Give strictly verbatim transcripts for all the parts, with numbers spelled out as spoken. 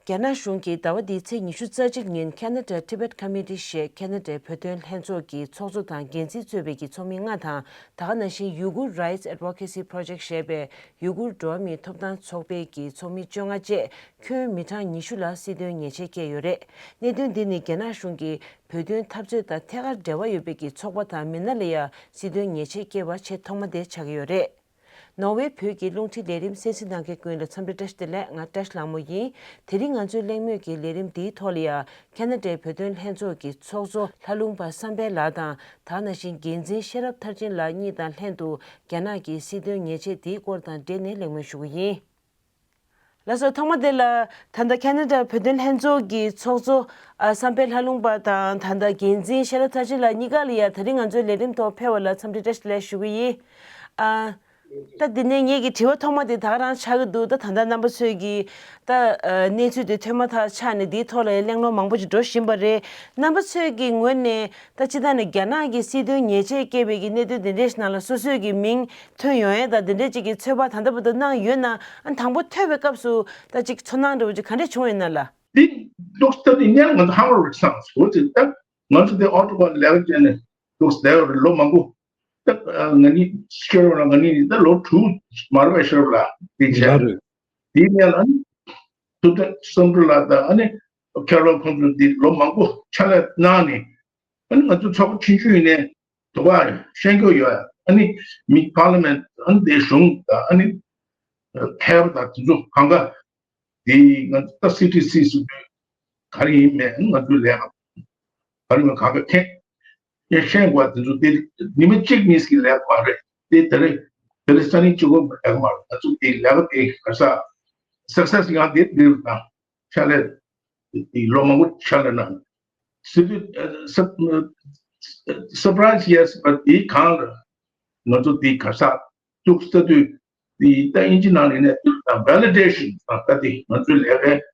རྒྱ་ནག་གཞུང་གིས་ཟླ་བ་འདིའི་ཚེས་ཉི་ཤུ་རྩ་གཅིག་ཉིན་Canada Tibet Committee ཞེས་ཁ་ན་ཌའི་བོད་དོན་ལྷན་ཚོགས་ཀྱི་ཚོགས་གཙོ་དང་འགན་འཛིན་གཙོས་པའི་གི་ཚོགས་མི་ལྔ་དང་། ད་ག་ནང་བཞིན་Uyghur Rights Advocacy Project ཞེས་པའི་ཡུ་གུར་འགྲོ་བ་མིའི་ཐོབ་ཐང་ཚོགས་པའི་གི་ཚོགས་མི་བཅོ་ལྔ་བཅས་ཁྱོན་མི་གྲངས་ཉི་ཤུ་ལ་སྲིད་དོན་ཉེས་ཆད་བཀལ་ཡོད་རེད། གནད་དོན་འདི་ནི་རྒྱ་ནག་གཞུང་གིས་བོད་དོན་འཐབ་རྩོད་དང་ཐད་ཀར་འབྲེལ་བ་ཡོད་པའི་གི་ཚོགས་པ་དང་མི་སྣ་ལ་ཡང་སྲིད་དོན་ཉེས་ཆད་བཀལ་བ་ཆེས་ཐོག་མ་དེ་ཆགས་ཀྱི་ཡོད་རེད། ནོར་ཝེ་བོད་ཀྱི་རླུང་འཕྲིན་ལས་རིམ་གསན་གཟིགས་གནང་མཁན་ཀུན་ལ་འཚམས་འདྲི་བཀྲ་ཤིས་བདེ་ལེགས། ང་བཀྲ་ཤིས་ལྷ་མོ་ཡིན། དེ་རིང་ང་ཚོའི་གླེང་མོལ་གྱི་ལས་རིམ་འདིའི་ཐོག་ལ་ཡང་ཁ་ན་ཌའི་བོད་དོན་ལྷན་ཚོགས་ཀྱི་ཚོགས་གཙོ་ལྷ་ལུང་པ་བསམ་འཕེལ་ལགས་དང་། ད་ག་ནང་བཞིན་འགན་འཛིན་ཤེས་རབ་མཐར་ཕྱིན་ལགས་གཉིས་དང་ལྷན་དུ་རྒྱ་ནག་གིས་སྲིད་དོན་ཉེས་ཆད་འདིའི་སྐོར་དང་འབྲེལ་ནས་གླེང་མོལ་ཞུ་གི་ཡིན། ལགས་སོ། ཐོག་མ་དེ་ལ་ད་ལྟ་ཁ་ན་ཌ་བོད་དོན་ལྷན་ཚོགས་ཀྱི་ཚོགས་གཙོ་ཨ་བསམ་འཕེལ་ལྷ་ལུང་པ་དང་། ད་ལྟ་འགན་འཛིན་ཤེས་རབ་མཐར་ཕྱིན་ལགས་གཉིས་ཀ་ལ་ཡང་དེ་རིང་ང་ཚོའི་ལས་རིམ་ཐོག་ཕེབས་པ་ལ་འཚམས་འདྲི་བཀྲ་ཤིས་བདེ་ལེགས་ཞུ་གི་ཡིན། ཨ། ད་འདི་ནས་ངེད་ཀྱི་དྲི་བ་ཐོག་མ་དེ་ད་ག་རང་ཆགས་ཀྱི་འདུག་ད་ད་ལྟ་རྣམ་པ་ཚོས་ཀྱིས་ད་ཨ་གནས་ཚུལ་དེ་ཐོས་མ་ཐག་ཆགས་ནས་འདིའི་ཐོག་ལ་ཡང་གླེང་སློང་མང་པོ་ཅིག་འགྲོ་བཞིན་པ་རེད། རྣམ་པ་ཚོས་ཀྱི་ངོས་ནས་ད་སྤྱིར་བཏང་ནས་རྒྱ་ནག་གིས་སྲིད་དོན་ཉེས་ཆད་བཀལ་བའི་གི་གནད་དོན་འདི་འདྲའི་ནང་ལ་སོ་སོའི་གི་མིང་ཐོན་ཡོང་ཡས་དང་འདི་འདྲའི་ཅིག་གི་ཚོད་དཔག་ད་ལྟ་བར་དུ་གནང་ཡོད་ན། ཨ་དང་པོ་ཐོས་པའི་སྐབས་སུ་ད་ཅིག་ཚོར་སྣང་འདྲ་བོ་ཅིག་ག་འདྲས་བྱུང་ཡོད་ན་ལ། འདི་ལོག་ལྟ་འདི་སྔོན་ང་ཚོ་ཧ་མ་རུ་བསམ་སོང་ཅིག་ད་ང་ཚོ་འདི་ཨོ་ཊོ་བ་ལས་ཀ་བྱས་ནས་ལོག་བསྡད་ཡོད་རེད། ལོ་མང་པོ། ད་ང་གཉིས་ཤེས་རབ་ལ་ང་གཉིས་ད་ལོ་དྲུག་མ་རེད་པས། ཤེས་རབ་ལ་དེ་བྱས། ཡ་རེད། དེའི་སྔོན་ལ་ནི་ཐུབ་བསྟན་བསམ་གྲུབ་ལགས་དང་ཨ་ནི་ཁེ་རོ་ཁོང་ཚོ་འདི་ལོ་མང་པོ་ཕྱག་ལས་གནང་ནས། ཨ་ནི་ང་ཚོ་ཚོགས་པ་ཆུང་ཆུང་ཡིན་ནའི་དོ་བ་ཤེས་རྒྱུ་ཡོད། ཨ་ནི་མི་པར་ལི་མེན་ཊི་ཨ་ནི་དེའི་གཞུང་དང་ཨ་ནི་མཁས་པ་དང་དེ་ཚོ་གང་ག་དེ་ང་ཚོ་ད་སི་ཊི་སི་ཟེར་དུས་ག་རེ་ཡིན་མེད་ང་ཚོའི་ལས་ཀ་ག་རེ་མེད་གང་ག་མཁྱེན། ཡང་ཤེས་དགོས་དེ་ཚོ་དེ་ཉི་མ་གཅིག་གཉིས་ཀྱི་ལས་ཀ་མ་རེད། དེ་དེ་རེད། དེ་ལས་ས་ནི་གཅིག་པོ་ལས་ཀ་མ་རེད། ང་ཚོ་དེ་ལས་ཀ་དེ་ག་ས་སག་སེ་སི་ཡང་དེ་འདིར་དང་ཕྱག་ལས་དེ་ལོ་མང་པོ་ཕྱག་ལས་གནང་། སི་ཊི་སི་སར་པ་རའི་ཛི་ཡེ་སི་པ་དེ་གང་ལ་ང་ཚོ་དེ་ག་ས་ཐུག་ས་དུས་དེ་ད་ཨིན་ཇི་ནང་ནས་ནས་དེ་དང་ཝེ་ལི་ཌེ་ཤན་དང་ད་དེ་ང་ཚོའི་ལས་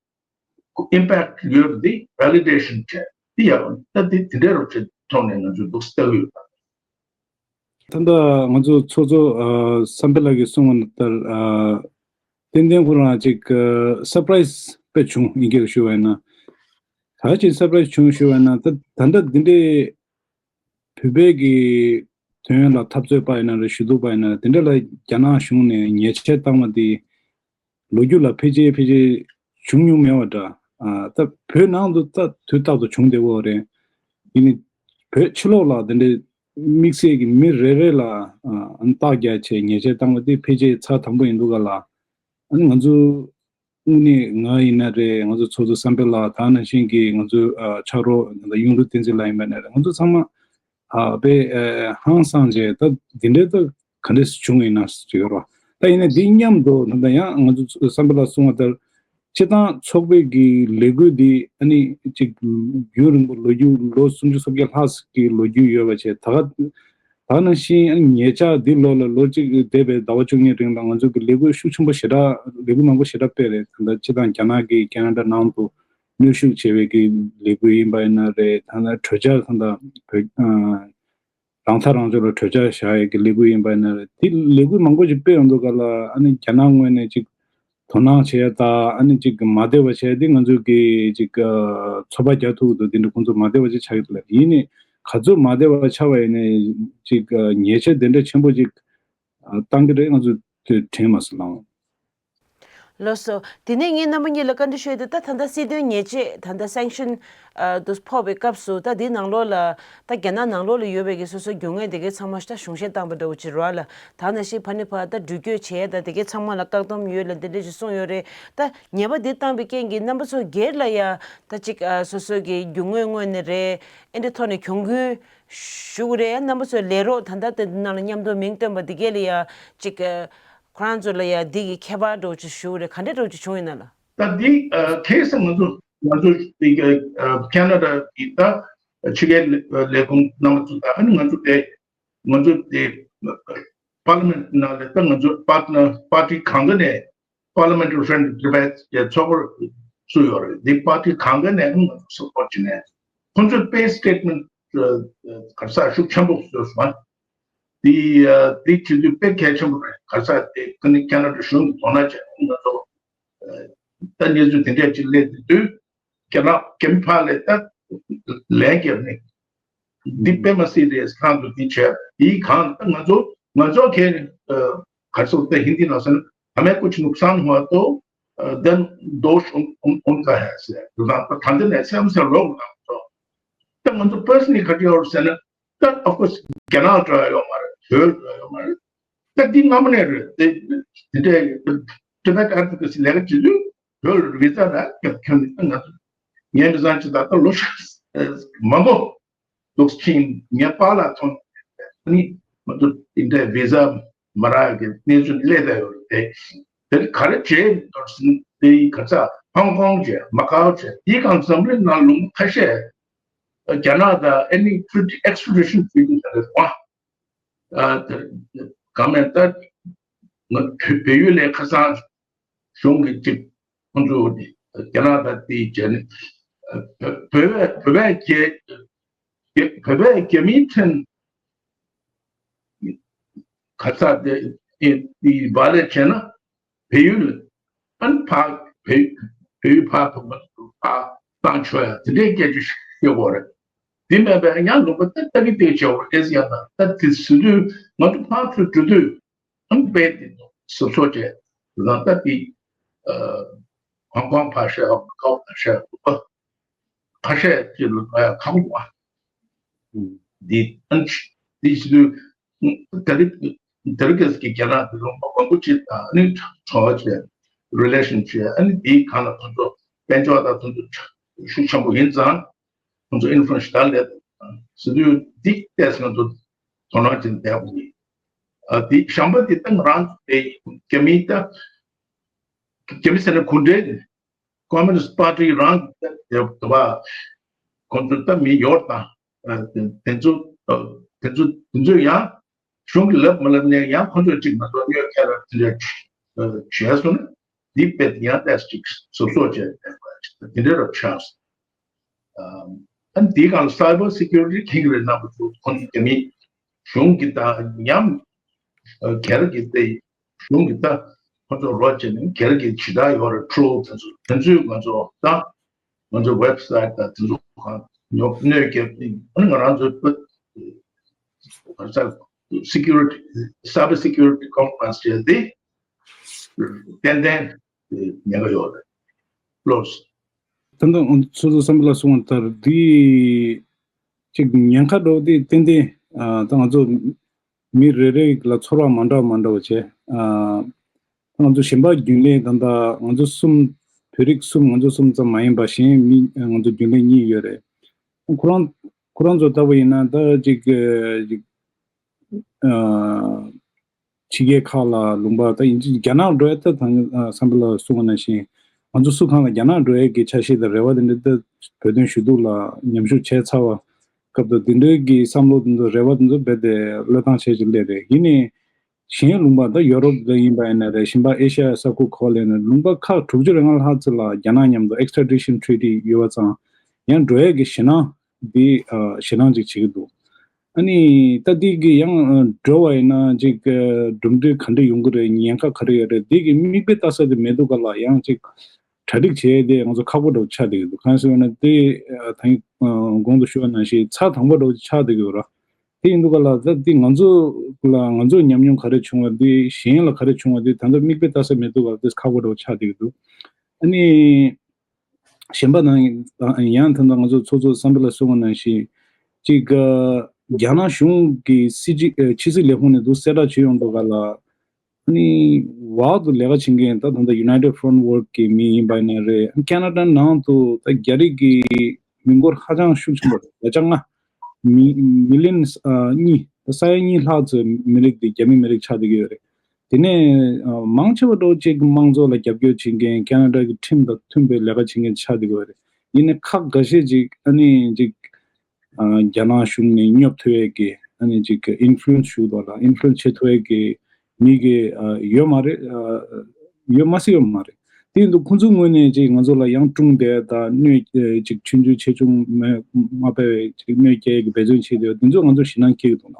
ཀའི་ཨིམ་པེག་ཊི་ཡོད་པ་དེ་ཝེ་ལི་ཌེ་ཤན་བྱས་དེ་ཡག་ད་དེ་དེ་འདྲའི་རོབ་ཅིག་ཐོག་ནས་ང་ཚོས་འདུག་སེ་ལྟ་གི་ཡོད་པ། ད་ལྟ་ང་ཚོ་ཚོགས་གཙོ་ཨ་བསམ་འཕེལ་ལགས་ཀྱིས་གསུངས་པ་ལྟར་ཨ་ཏན་ཏན་ཁོ་རང་ཅིག་ཨ་སར་པ་རའི་ཛི་དཔེ་བྱུང་། ཡིན་གྱི་ཞུ་བ་ཡིན་ན་ད་ཅིག་སར་པ་རའི་ཛི་བྱུང་ཞུ་བ་ཡིན་ན། ད་ད་ལྟ་འདི་འདྲའི་བོད་པའི་གི་དོན་ལ་འཐབ་རྩོད་པ་ཡིན་ན་རེད། ཞུ་གཏུག་པ་ཡིན་ན་རེད། དེ་འདྲ་ལ་རྒྱ་ནག་གཞུང་ནས་ཉེས་ཆད་བཏང་བ་དེ་ལོ་རྒྱུས་ལ་ཕལ་ཆེར་ཕལ་ཆེར་བྱུང་མྱོང་མེད་པ་འདྲ། ཨ་ད་བོད་ནང་དུ་ད་དུས་རྟག་ཏུ་བྱུང་བསྡད་ཡོད་རེད། ཡིན་ནའི་བོད་ཕྱི་ལོགས་ལ་དེ་འདྲའི་དམིགས་བསལ་གྱི་མི་རེ་རེ་ལ་ཨ་རྟགས་རྒྱག་བྱས་ཉེས་ཆད་བཏང་བ་དེ་ཕལ་ཆེར་ཚར་དང་པོ་ཡིན་འདུག་ག་ལ། ཨ་ནི་ང་ཚོ་དངོས་གནས་ང་ཡིན་ན་རེད། ང་ཚོ་ཚོགས་གཙོ་བསམ་འཕེལ་ལགས་དང་ནང་བཞིན་གྱི་ང་ཚོའི་ཨ་ཕྱག་རོགས་ད་ལྟ་གཡུང་དྲུང་བསྟན་འཛིན་ལགས་ཡིན་པ་ཡིན་ན་རེད། ང་ཚོ་ཚང་མ་ཨ་དཔེ་ཨ་ཧང་སངས་བྱས་ད་འདི་འདྲའི་ད་ག་འདྲས་བྱུང་ཡིན་ན་ཟེར་གྱི་རོ། ད་ཡིན་ན་འདི་མཉམ་དུ་ད་ལྟ་ཡང་ང་ཚོ་བསམ་འཕེལ་ལགས་གསུངས་པ་ལྟར་སྤྱིར་བཏང་ཚོགས་པའི་གི་ལས་འགུལ་འདི་ཨ་ནི་ཅིག་རྒྱུན་རིང་པོ་ལོ་རྒྱུས་ལོ་སུམ་ཅུ་སོ་བརྒྱད་ལྷག་གི་ལོ་རྒྱུས་ཡོད་པ་བྱས། ད་ག་ད་ནང་བཞིན་ཨ་ནི་ཉེ་ཆར་འདི་ལོ་ལ་ལོ་གཅིག་འདས་པའི་ཟླ་བ་བཅུ་གཉིས་རིང་ལ་ང་ཚོ་གི་ལས་འགུལ་ཤུགས་ཆེན་པོ་ཞེ་དྲག་ལས་འགུལ་མང་པོ་ཞེ་དྲག་སྤེལ་རེད། ད་ལྟ་སྤྱིར་བཏང་རྒྱ་ནག་གིས་ཁེ་ན་ཌ་ནང་དུ་གནོན་ཤུགས་བྱེད་པའི་གི་ལས་འགུལ་ཡིན་པ་ཡིན་ན་རེད། ད་ལྟ་གྲོས་འཆར་ད་ལྟ་བོད་ཨ་རང་ཐག་རང་གཅོད་ལ་གྲོས་འཆར་བཞག་ཡས་ཀྱི་ལས་འགུལ་ཡིན་པ་ཡིན་ན་རེད། དེ་ལས་འགུལ་མང་པོ་ཞིག་སྤེལ་ཡོང་དུས་སྒང་ལ་ཨ་ནི་རྒྱ་ནག་ངོས་ནས་ཅིག་དོ་སྣང་བྱེད་ཡ་དང་ཨ་ནི་ཅིག་མ་བདེ་བ་བྱས་ཏེ་ང་ཚོས་ཀྱི་ཅིག་ཚོད་དཔག་རྒྱག་ཐུབ་ཀྱི་འདུག་དེ་འདྲ་ཁོང་ཚོ་མ་བདེ་བ་ཅིག་ཆགས་ཀྱི་འདུག་ལ། ཡིན་ནའི་ག་ཚོད་མ་བདེ་བ་ཆགས་པ་ཡིན་ནའི་ཅིག་ཉེས་ཆད་དེ་འདྲ་ཆེན་པོ་ཅིག་བཏང་གི་རེད། ང་ཚོས་དེ་དྲན་མ་སོང་ལགས། ལགས་སོ། དེ་ནས་ངས་རྣམ་པ་གཉིས་ལ་བཀའ་འདྲི་ཞུ་ཡ་དེ། ད་ད་ལྟ་སྲིད་དོན་ཉེས་ཆད་ད་ལྟ་སེང་ཤན་ཨ་དུ་ཕོག་པའི་སྐབས་སུ་ད་འདིའི་ནང་ལོགས་ལ་ད་རྒྱ་ནག་ནང་ལོགས་ལ་ཡོད་པའི་གི་སོ་སོའི་རྒྱུ་དངོས་དེ་གའི་ཚང་མ་ད་གཞུང་བཞེས་བཏང་པ་འདྲ་བོ་ཅིག་རེད་ལ། ད་ནང་བཞིན་ཕ་ནི་ཕ་ད་འགྲུལ་སྐྱོད་བྱེད་ཡ་ད་དེ་གའི་ཚང་མ་ལ་བཀག་སྡོམ་ཡོད་ལ་འདི་འདྲ་ཅིག་གསུངས་ཡོད་རེད། ད་ཉེས་པ་འདི་བཏང་པའི་རྐྱེན་གྱིས་རྣམ་པ་ཚོ་སྒེར་ལ་ཡ་ད་ཅིག་ཨ་སོ་སོའི་གི་རྒྱུ་དངོས་དངོས་ནས་རེད། ཨེ་འདྲ་ཐོག་ནས་གྱོང་གུན་ཞུ་གི་རེད། རྣམ་པ་ཚོའི་ལས་རོགས་ད་ལྟ་དེ་ནང་ལ་མཉམ་དུ་མིང་བཏོན་པ་འདི་གས་ལ་ཡ་ཅིག་ཨ་ཁོ་རང་ཚོ་ལ་ཡ་འདི་གི་ཁྱད་པར་འདྲ་བོ་ཅིག་ཞུ་གི་རེད། ག་འདྲ་འདྲ་བོ་ཅིག་བྱུང་ཡོད་ན་ལ། ད་འདི་ཨ་ཁ་སང་ང་ཚོ་ང་ཚོ་འདི་ག་ཨ་ཁེ་ན་ཌ་གི་ད་ཕྱི་རྒྱལ་ལས་ཁུངས་རྣམ་པ་ཚོ་དང་ཨ་ནི་ང་ཚོ་དེ་ང་ཚོ་དེ་པར་ལི་མེན་ཊི་ནང་ལ་ད་ང་ཚོ་པར་ཊི་ནར་པར་ཊི་གང་ག་ནས་Parliamentary Friend of Tibet ཡ་ཚོགས་པ་བཙུགས་ཡོད་རེད། འདི་པར་ཊི་གང་ག་ནས་ང་ཚོ་སབ་པོར་བྱས་ནས་ཁོང་ཚོས་དཔེ་སི་ཊེ་ཊི་མེན་ཊི་ག་རེ་ཟེར་ཤུགས་ཆེན་པོ་བཟོས་སོང་། འདི་འདི་བྱེད་དུས་དཔེ་གལ་ཆེན་པོ་རེད། ག་རེ་ཟེར་དེ་ཁ་ནི་ཁེ་ན་ཌ་གཞུང་གི་དོ་སྣང་བྱས་ང་ཚོ་ ད་གནས་ཚུལ་དེ་འདྲས་ཅིག་སླེབས་དེ་དུས་རྒྱ་ནག་རྒྱ་མི་ཕར་ལ་ད་ལན་བརྒྱབ་ནས་འདི་དཔེ་མ་སྲིད་རེད། ཁང་དུ་འདི་བྱས་འདི་གང་ད་ང་ཚོ་ང་ཚོ་གས་ག་ཚོད་ད་ཧིན་དི་ནང་ཟེར་ན་हमें कुछ नुकसान हुआ तो देन दोष उन, उन, उनका है ཟེར། ད་ད་ད་འདི་ནས་སེམས་སེ་ལོག་ལ་ཚོ་ད་ང་ཚོ་personally ག་རེ་ཡོད་ཟེར་ན། ད་of course རྒྱ་ནག་འགྲོ་ཡ་ཡོད་མ་རེད། བོད་འགྲོ་ཡ་ཡོད་མ་རེད། ད་འདི་སྔ་མོ་ནས་རེད། དེ་དེ་འདྲའི་Tibet advocacy ལས་ཀ་བྱེད་དུས་བོད་ལ་བི་ཛ་རག་ཁྱོད་ཁྱོད་ནི་ད་ང་ཚོ་ངའི་མི་ཚང་ཅི་ད་ལྟ་ལོ་ཤ་མང་པོ་འདུག་ཕྱིན་ངའི་པཱ་ལགས་ཚོ་ནི་ང་ཚོ་འདི་འདྲའི་བི་ཛ་མ་རག་གི་གནས་ཚུལ་སླེབས་བསྡད་ཡོད་རེད། དེ་དེ་ག་རེ་བྱས་འདུག་ཟེར་ན་དེ་ག་ཚ་ཧོང་ཀོང་བྱས་མ་ཀའོ་བྱས་དེའི་སྒང་འཛམ་གླིང་ནང་ལུང་ཁ་ཤས་རྒྱ་ནག་དང་any treaty extradition treaty ཟེར་བ། ཨ་དེ་གང་མེད་ད་ང་བོད་བོད་ཡུལ་ལས་ཁ་སང་གཞུང་གི་ཅིག་ཁོང་ཚོ་རྒྱ་ནག་དང་དེའི་རྗེས་ནས་བོད་བོད་པའི་བོད་པའི་རྒྱལ་བོད་པའི་རྒྱ་མིའི་ཕྲན་ག་ཚ་དེ་དེའི་བ་ལས་བྱས་ན། བལ་ཡུལ་ཨན་ཕ་བལ་བལ་ཡུལ་ཕ་ཕ་ཕ་ཕ་བཏང་ཆོག་ཡ་དེ་འདྲའི་སྐད་ཆ་ཤོད་དགོས་རེད། དེ་མེད་པའི་ཡང་ལུང་པ་ཏག་ཏག་གི་སྟེགས་བྱས་པ་ཨེ་ཟི་ཡ་དང་ད་དེ་ཟེར་དུས་ང་ཚོ་ཕར་ཚུར་འགྲོ་དུས་ཨན་དཔེ་དེ་ཟུར་ཚོགས་བྱས་ལ་ད་དེ་ཧོང་ཀོང་ཕར་བཤད་ཀའོ་ཕར་བཤད་ལུང་པ་ཁ་ཤས་ཅིག་ལ་ཡ་ཁག་པོ་འདི་ཨན་དེ་ཟེར་དུས། དེ་རིང་དེ་རིང་གི་རྒྱ་ནག་གི་ལུང་པ་མང་པོ་ཅིག་དང་ཨ་ནི་གྲོགས་བྱས་relation བྱས་ཨ་ནི་དེའི་སྒང་ལ་ཁོང་ཚོ་དཔལ་འབྱོར་དང་ཁོང་ཚོ་ཤུགས་ཆེན་པོ་ཡིན་ཙང་ཁོང་ཚོ་influence ཞེ་དྲག་སླེབས་འདུག་ཟེར་དུས་འདི་ལྟས་ང་ཚོ་དོ་སྣང་བྱས་བསྡད་དགོས་ཀྱི། ཨ་དེ་གཞན་པ་དེ་ད་ང་རང་ཚོ་དེ་རྒྱ་མི་ད་རྒྱ་མི་ཟེར་ན་གུང་ཁྲན་Communist Party རང་གི་དེ་བ་ཁོང་ཚོ་ད་མི་ཡོད་དང་དེ་ཚོ་དེ་ཚོ་དེ་ཚོ་ཡང་གཞུང་གི་ལབ་མ་ལབ་ནས་ཡང་ཁོང་ཚོས་ཅིག་ང་ཚོ་གནོད་སྐྱེལ་ར་དེ་འདྲ་བྱས་སོང་ན་འདི་དཔེ་ཡང་ཏོག་ཙམ་ཅིག་ཟུར་ཟོག་བྱས་དེ་འདྲ་རབ་ཆགས་སོང་། ཨ་ནི་དེའི་སྒང་ལ་cyber security ཁྱེད་ཀྱི་རེད་ན་མ་གཏོགས་ཁོང་ཚོ་རྒྱ་མི་གཞུང་གི་དང་ཡང་སྒེར་གྱི་དེ་གཞུང་གི་ད་ཁོ་ཚོ་རོགས་བྱས་ནས་སྒེར་གྱི་ཇི་ལྟར་ཡོད་རེད་ཁྲོ་དེ་ཚོ་དེ་ཚོས་ང་ཚོ་ད་ང་ཚོ་website དང་དེ་ཚོ་གང་ཉོ་གནོད་སྐྱེལ་ཏེ་ཨ་ནི་ང་རང་ཚོ་ད་security cyber security conference བྱས་ཏེ་ཏན་ཏན་ཉེན་ཁ་ཡོད་རེད་ལོས། ད་ལྟ་ང་ཚོ་ཚོ་བསམ་པ་ལ་སོང་བ་ལྟར་འདི་ཅིག་ཉེན་ཁ་འགྲོ་དེ་ཏན་ཏན་ད་ང་ཚོ་མི་རེ་རེ་ལ་ཚོར་བ་མ་འདྲ་མ་འདྲ་བ་བྱས། ང་ཚོ་གཞན་པ་རྒྱུན་ལས་ད་ལྟ་ང་ཚོ་གསུམ་བོད་རིགས་གསུམ་ང་ཚོ་གསུམ་ཙམ་མ་ཡིན་པ་གཞན་མི་ང་ཚོ་རྒྱུན་ལས་གཉིས་ཡོད་རེད། ཁོ་རང་ཁོ་རང་ཚོ་ལྟ་བུ་ཡིན་ན་ད་ཅིག་ཅིག་ཕྱི་རྒྱལ་ཁག་ལ་ལུང་པ་ད་ཡིན་གཅིག་རྒྱ་ནག་འགྲོ་ཡ་ད་ད་བསམ་པ་ལ་གསུངས་པ་ནང་བཞིན་ང་ཚོ་སུ་གང་ལ་རྒྱ་ནག་འགྲོ་ཡ་གི་ཆ་ཤས་དང་རེ་བ་དེ་འདྲ་ད་བོད་དོན་ཞུ་གཏུག་ལ་མཉམ་ཞུགས་བྱས་ཚར་བ་སྐབས་དུ་དེ་འདྲའི་གི་བསམ་བློ་དེ་ཚོ་རེ་བ་དེ་ཚོ་རྦད་དེ་བློས་བཏང་བྱས་ཀྱི་སླེབས་རེད། ཡིན་ནའི་གཞན་ལུང་པ་ད་ཡོ་རོབ་ལ་ཡིན་པ་ཡིན་ན་རེད། གཞན་པ་ཨེ་ཤ་ཡ་ས་ཁུལ་ཁག་ལ་ཡིན་ན་ལུང་པ་ཁག་དྲུག་ཅུ་རེ་ལྔ་ལྷག་ཙམ་ལ་རྒྱ་ནག་མཉམ་དུ་extradition treaty ཡོད་པ་ཙང་ཡང་འགྲོ་ཡ་གི་ཞེད་སྣང་འདི་ཞེད་སྣང་ཅིག་བྱེད་ཀྱི་འདུག་ཨ་ནི་ད་འདི་གི་ཡང་འགྲོ་བ་ཡིན་ན་ཅིག་གྲུབ་འབྲས་ག་འདྲ་ཡོང་གི་རེད། ཉེན་ཁ་ག་རེ་ཡོད་རེད། འདི་གི་མིག་དཔེ་ལྟ་ས་དེ་མེད་དུས་ག་ལ་ཡང་ཅིག་གྲ་སྒྲིག་བྱས་དེ་ང་ཚོ་ཁག་པོ་འདྲ་བོ་ཆགས་བསྡད་ཀྱི་འདུག་གང་ཟེར་ན་དེ་ད་གོང་དུ་ཞུ་བ་ནང་བཞིན་ཚར་དང་པོ་འདྲ་བོ་ཆགས་བསྡད་ཀྱི་ཡོད་ར། དེ་ཡིན་དུས་ག་ལ་ད་འདི་ང་ཚོ་ལ་ང་ཚོ་ཉམས་མྱོང་ག་རེ་བྱུང་བ་འདི་གཞན་ལ་ག་རེ་བྱུང་བ་འདི་ད་ལྟ་མིག་དཔེ་ལྟ་ས་མེད་དུས་ག་ལ་དེ་ཁག་པོ་འདྲ་བོ་ཆགས་བསྡད་ཀྱི་འདུག་ཨ་ནི། གཞན་པ་དང་ཡང་ད་ལྟ་ང་ཚོ་ཚོགས་གཙོ་བསམ་འཕེལ་ལགས་གསུངས་པ་ནང་བཞིན་གཅིག་རྒྱ་ནག་གཞུང་གི་སྲིད་སྤྱི་ཕྱི་སྲིད་ལས་ཁུངས་ནས་འདུག་གསལ་བསྒྲགས་བྱེད་ཡོང་དུས་ག་ལ་ཨ་ནི་བར་དུ་ལས་ཀ་བྱེད་མཁན་ད་ད་ལྟ་United Front Work གི་མི་ཡིན་པ་ཡིན་ན་རེད། ཁེ་ན་ཌ་ནང་དུ་ད་རྒྱ་རིགས་ཀྱི་མི་འབོར་ཧ་ཅང་ཤུགས་ཆེན་པོ་རེད། བརྒྱ་ཆ་ལྔ་མི་མི་ལི་ཡོན་གཉིས་ས་ཡ་གཉིས་ལྷག་ཙམ་མི་རིགས་དེ་རྒྱ་མི་མི་རིགས་ཆགས་བསྡད་ཀྱི་ཡོད་རེད། དེ་ནས་མང་ཆེ་བ་འདྲ་བོ་ཅིག་དམངས་གཙོ་ལ་རྒྱབ་སྐྱོར་བྱེད་མཁན་ཁེ་ན་ཌ་གི་ཁྲིམས་དང་མཐུན་པའི་ལས་ཀ་བྱེད་མཁན་ཆགས་བསྡད་ཀྱི་ཡོད་རེད། ཡིན་ནའི་ཁག་འགའ་ཤས་ཅིག་ཨ་ནི་ཅིག་རྒྱ་ནག་གཞུང་ནས་སྙོབ་ཐུབ་ཡས་ཀྱི་ཨ་ནི་ཅིག་ཨིན་ཕུ་ལུ་ཡེན་སི་ཞུ་དགོས་ལ་ཨིན་ཕུ་ལུ་ཡེན་སི་བྱེད་ཐུབ་ཡས་ཀྱི་མི་གི་ཡོད་མ་རེད། ཡོད་མ་སྲིད་ཡོད་མ་རེད། དེ་ཡིན་དུས་ཁོང་ཚོའི་ངོས་ནས་ཅིག་ང་ཚོ་ལ་ཡང་ཀྲུང་དེ་ད་གནོད་ཅིག་ཆུང་ཆུང་ཆེ་ཆུང་མ་སྤེལ་བའི་ཅིག་གནོད་སྐྱེལ་གྱི་འབད་བརྩོན་བྱེད་དུས་དེ་ཚོ་ང་ཚོ་ཞེད་སྣང་སྐྱེ་གི་འདུག་ན།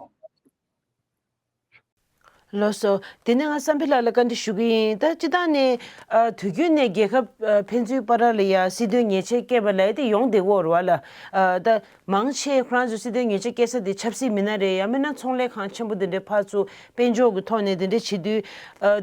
ལགས་སོ། དེ་ནས་ང་བསམ་འཕེལ་ལགས་ལ་བཀའ་འདྲི་ཞུ་གི་ཡིན། ད་སྤྱིར་བཏང་ནས་ཨ་དུས་རྒྱུན་ནས་རྒྱལ་ཁབ་ཨ་ཕན་ཚུན་བར་ལ་ཡ་སྲིད་དོན་ཉེས་ཆད་བཀལ་བ་ལབ་ཡ་དེ་ཡོང་བསྡད་ཀྱི་ཡོད་རེད་བ་ལ། ཨ་ད་མང་ཆེ་ཁོ་རང་ཚོའི་སྲིད་དོན་ཉེས་ཆད་བཀལ་ས་དེ་ཆབ་སྲིད་མི་སྣ་རེད། ཡང་མིན་ན་ཚོང་ལས་ཁང་ཆེན་པོ་དེ་འདྲའི་ཕར་ཚུར་དཔལ་འབྱོར་གྱི་ཐོག་ནས་དེ་འདྲ་བྱེད་དུས་ཨ་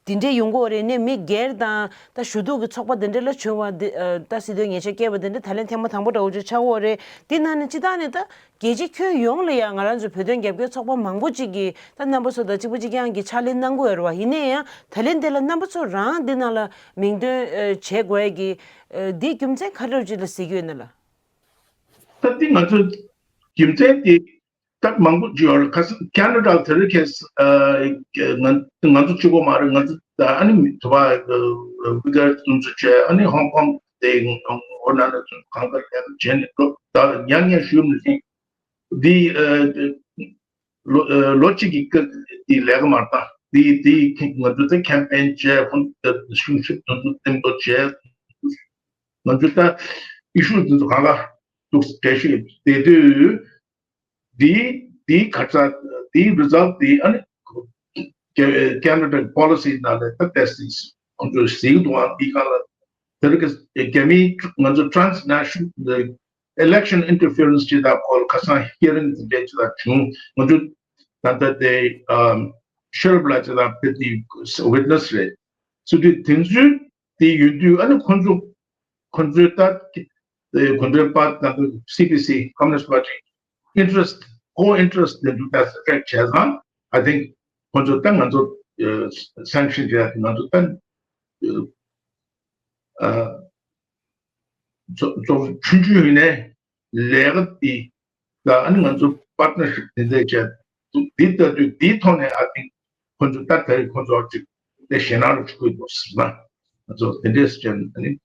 དེ་འདྲའི་ཡོང་གི་ཡོད་རེད། ནས་མི་སྒེར་དང་ད་ཞུ་གཏུག་གི་ཚོགས་པ་དེ་འདྲ་ལ་བྱུང་བ་འདི་ཨ་ད་སྲིད་དོན་ཉེས་ཆད་བཀལ་བ་དེ་འདྲ་ད་ལན་ཐེངས་མ་དང་པོ་འདྲ་བོ་ཅིག་ཆགས་ཀྱི་ཡོད་རེད། དེ་ནང་ནས་སྤྱིར་བཏང་ནས་ད་རྒྱལ་སྤྱི་ཁྱོན་ཡོངས་ལ་ཡང་ང་རང་ཚོ་བོད་དོན་རྒྱབ་སྐྱོར་ཚོགས་པ་མང་པོ་ཅིག་གིས་ད་རྣམ་པ་ཚོ་དང་གཅིག་པ་གཅིག་རྐྱང་གི་ཕྱག་ལས་གནང་གི་ཡོད་རེད་བ། ཡིན་ན་ཡང་ད་ལན་འདི་ལ་རྣམ་པ་ཚོ་རང་འདི་ནང་ལ་མིང་འདོན་ཨ་བྱེད་དགོས་ཡ་གི་ཨ་འདི་རྒྱུ་མཚན་ག་རེ་ཅིག་ལ་གཟིགས་ཀྱི་ཡོད་ན་ལ། ད་འདི་ང་ཚོ་རྒྱུ་མཚན་དེ་ད་མང་པོ་ཅིག་ཡོད་རེད། ཁ་སང་ཁ་ན་ཌ་དེ་རིང་ཁ་སང་ང་ང་ཚོ་གཅིག་པོ་མ་རེད། ང་ཚོ་ད་ཨ་ནི་མི་ཐུབ་པ་ཝི་གར་དེ་ཚོ་བྱས། ཨ་ནི་ཧོང་ཀོང་དེ་ཨོ་ན་ན་ཚོ་གང་ག་ལས་ཀ་བྱས་ནས་འགྲོ། ད་ཡང་ཡང་ཞུ་མི་ཤེས། འདི་ཨ་ལོ་ཨ་ལོ་གཅིག་གི་སྐབས་འདི་ལས་ཀ་མ་བཏང་། འདི་འདི་ང་ཚོ་ད་ཁེམ་པེན་བྱས། ཁོང་ཚོ་གཞུང་ཞབས་དེ་ཚོ་འདེམས་ཐོན་བྱས། ང་ཚོ་ད་ཨི་ཤུ་དེ་ཚོ་གང་ག་འདུག་འགྲེལ་བཤད་བྱས་དུས། འདིའི་འདིའི་ཁ་ཚ་འདིའི་རི་ཛལ་ཊི་འདི་ཨ་ནི་ཁ་ན་ཌ་པོ་ལི་སི་ནང་ལ་ད་ཏོག་ཙམ་ཁོང་ཚོས་གཟིགས་འདུག་ཨང་། འདི་ག་ལ་དེ་རིང་གི་རྒྱ་མིའི་ང་ཚོ་transnational election interference ཅེས་དང་སྐོར་ཁ་སང་ཧི་ཡ་རིང་འདི་འདྲ་ཅིག་ལ་བྱུང་། ང་ཚོ་ད་ལྟ་དེ་ཨམ་ཤེ་རབ་ལགས་ཅིག་དང་ཕེབས་ཏེ་ཝིཊ་ནེ་སི་རེད། སུ་དུས་དེ་ཚོའི་དེ་ཡོད་དུས་ཨ་ནི་ཁོང་ཚོ་ཁོང་ཚོའི་ད་དགོན་པའི་པར་ད་ལྟ་སི་པི་སི་Communist Party interest, core interest དེ་ཚོ་ད་ཨེ་ཕེག་ཊི་བྱས་ཙང་། I think ཁོང་ཚོ་ད་ང་ཚོ་སེང་ཤིན་བྱས་ང་ཚོ་ད་ཨ་ཚོ་ཚོ་ཆུང་ཆུང་ཡིན་ནའི་ལས་ཀ་དེ་ད་ཨ་ནི་ང་ཚོ་པར་ཊི་ནར་ཤིབ་དེ་འདྲ་བྱས། འདི་ལྟ་དུས་འདིའི་ཐོག་ནས་I think ཁོང་ཚོ་ད་ལྟ་ཁོང་ཚོ་ཅིག་དེ་ཞེད་སྣང་རུ་ཆུག་གི་འདུག་ཟེར་ན། ང་ཚོ་དེ་འདྲས་བྱས་ནས་ཨ་ནི།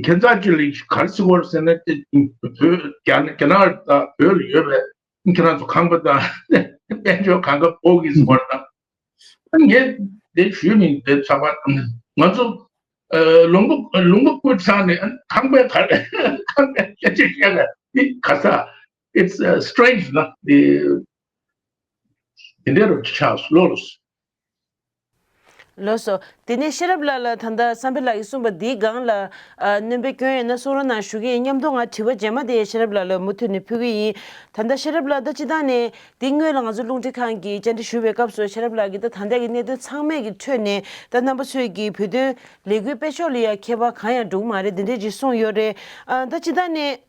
ཁྱེད་ཚོ་ཅི་ལ་ག་རེ་ཟེར་དགོས་ཟེར་ན། དེ་བོད་རྒྱ་རྒྱ་ནག་དང་བོད་ལ་ཡོད་པའི་ཁྱེད་རང་ཚོ་ཁང་པ་དང་དཔལ་འབྱོར་གང་ག་ཕོག་གི་ཟེར་བ་དང་། ངས་དེ་ཞུས་ནས་དེ་ཚགས་པར་ང་ཚོ་ལུང་པ་ལུང་པ་བརྐོས་ཚར་ནས་ཁང་པའི་ག་རེ་ཁང་པའི་སྐད་ཆ་བཤད་ན་དེ་ག་ས། It's uh, strange ན་དེ་དེ་འདྲ་རུ་ཆགས་ལོ་ལོ། ལགས་སོ། དེ་ནས་ཤེས་རབ་ལགས་ལ་ད་ལྟ་བསམ་འཕེལ་ལགས་ཀྱིས་གསུངས་པ་འདིའི་སྒང་ལ་ཨ་སྣོན་པ་སྐྱོན་ཡོད་ན་གསུང་རོགས་གནང་ཞུ་གི་ཡིན། མཉམ་དུ་ང་དྲི་བ་རྗེས་མ་དེ་ཤེས་རབ་ལགས་ལ་མུ་མཐུད་ནས་ཕུལ་གི་ཡིན། ད་ལྟ་ཤེས་རབ་ལགས་ད་སྤྱིར་བཏང་ནས་འདི་སྔོན་ལ་ང་ཚོ་རླུང་འཕྲིན་ཁང་གིས་བཅར་འདྲི་ཞུ་བའི་སྐབས་སུ་ཤེས་རབ་ལགས་ཀྱིས་ད་ད་ལྟ་གི་གནད་དོན་ཚང་མས་ཀྱི་ཁྲོད་ནས་ད་རྣམ་པ་ཚོས་ཀྱི་བོད་དོན་ལས་འགུལ་སྤེལ་ཕྱོགས་ལ་ཡང་ཁྱད་པར་གང་ཡང་འགྲོ་གི་མ་རེད། འདི་འདྲས་ཅིག་གསུངས་ཡོད་རེད། ཨ་ད་སྤྱིར་བཏང་ནས།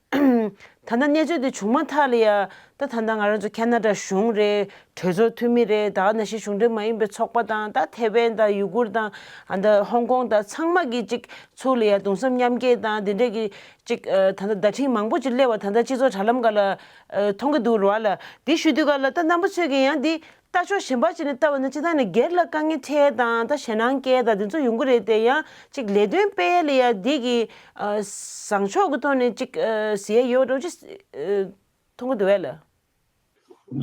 ད་ལྟ་གནས་ཚུལ་འདི་བྱུང་མ་ཐག་ལ་ཡ། ད་ད་ལྟ་ང་རང་ཚོ་ཁ་ན་ཌ་གཞུང་རེད། གྲོས་ཚོགས་འཐུས་མི་རེད། ད་ག་ནང་བཞིན་གཞུང་འབྲེལ་མ་ཡིན་པའི་ཚོགས་པ་དང་། ད་ཐེ་ཝན་དང་ཡུ་གུར་དང་། ཨ་ད་ཧོང་ཀོང་དང་། ཚང་མ་གི་ཅིག་ཚུར་ལ་ཡ་གདུང་སེམས་མཉམ་སྐྱེད་དང་དེ་འདྲས་ཀྱི་ཅིག་ཨ་ད་ལྟ་བརྡ་འཕྲིན་མང་པོ་ཅིག་སླེབས་པ་ད་ལྟ་སྤྱི་ཚོགས་དྲ་ལམ་སྒང་ལ་ཨ་མཐོང་གི་འདུག་ར་བ་ལ། འདི་ཞུ་དུས་སྒང་ལ་ད་རྣམ་པ་ཚོས་ཀྱིས་ཡང་འདི་ལྟ་ཕྱོགས་གཞན་པ་ཅིག་ནས་ལྟ་བ་ན་སྤྱིར་བཏང་ནས་སྒེར་ལ་དཀའ་ངལ་འཕྲད་དང་ད་ཞེད་སྣང་སྐྱེ་དང་དེ་ཚོ་ཡོང་གི་རེད་དེ། ཡང་ཅིག་ལས་དོན་སྤེལ་ཡ་ལ་ཡ་འདི་གི་ཨ་བཟང་ཕྱོགས་ཀྱི་ཐོག་ནས་ཅིག་ཨ་ཟེར་ཡ་ཡོད་འགྲོ་ཅིག་ཨ་མཐོང་གི་འདུག་བས་ལ།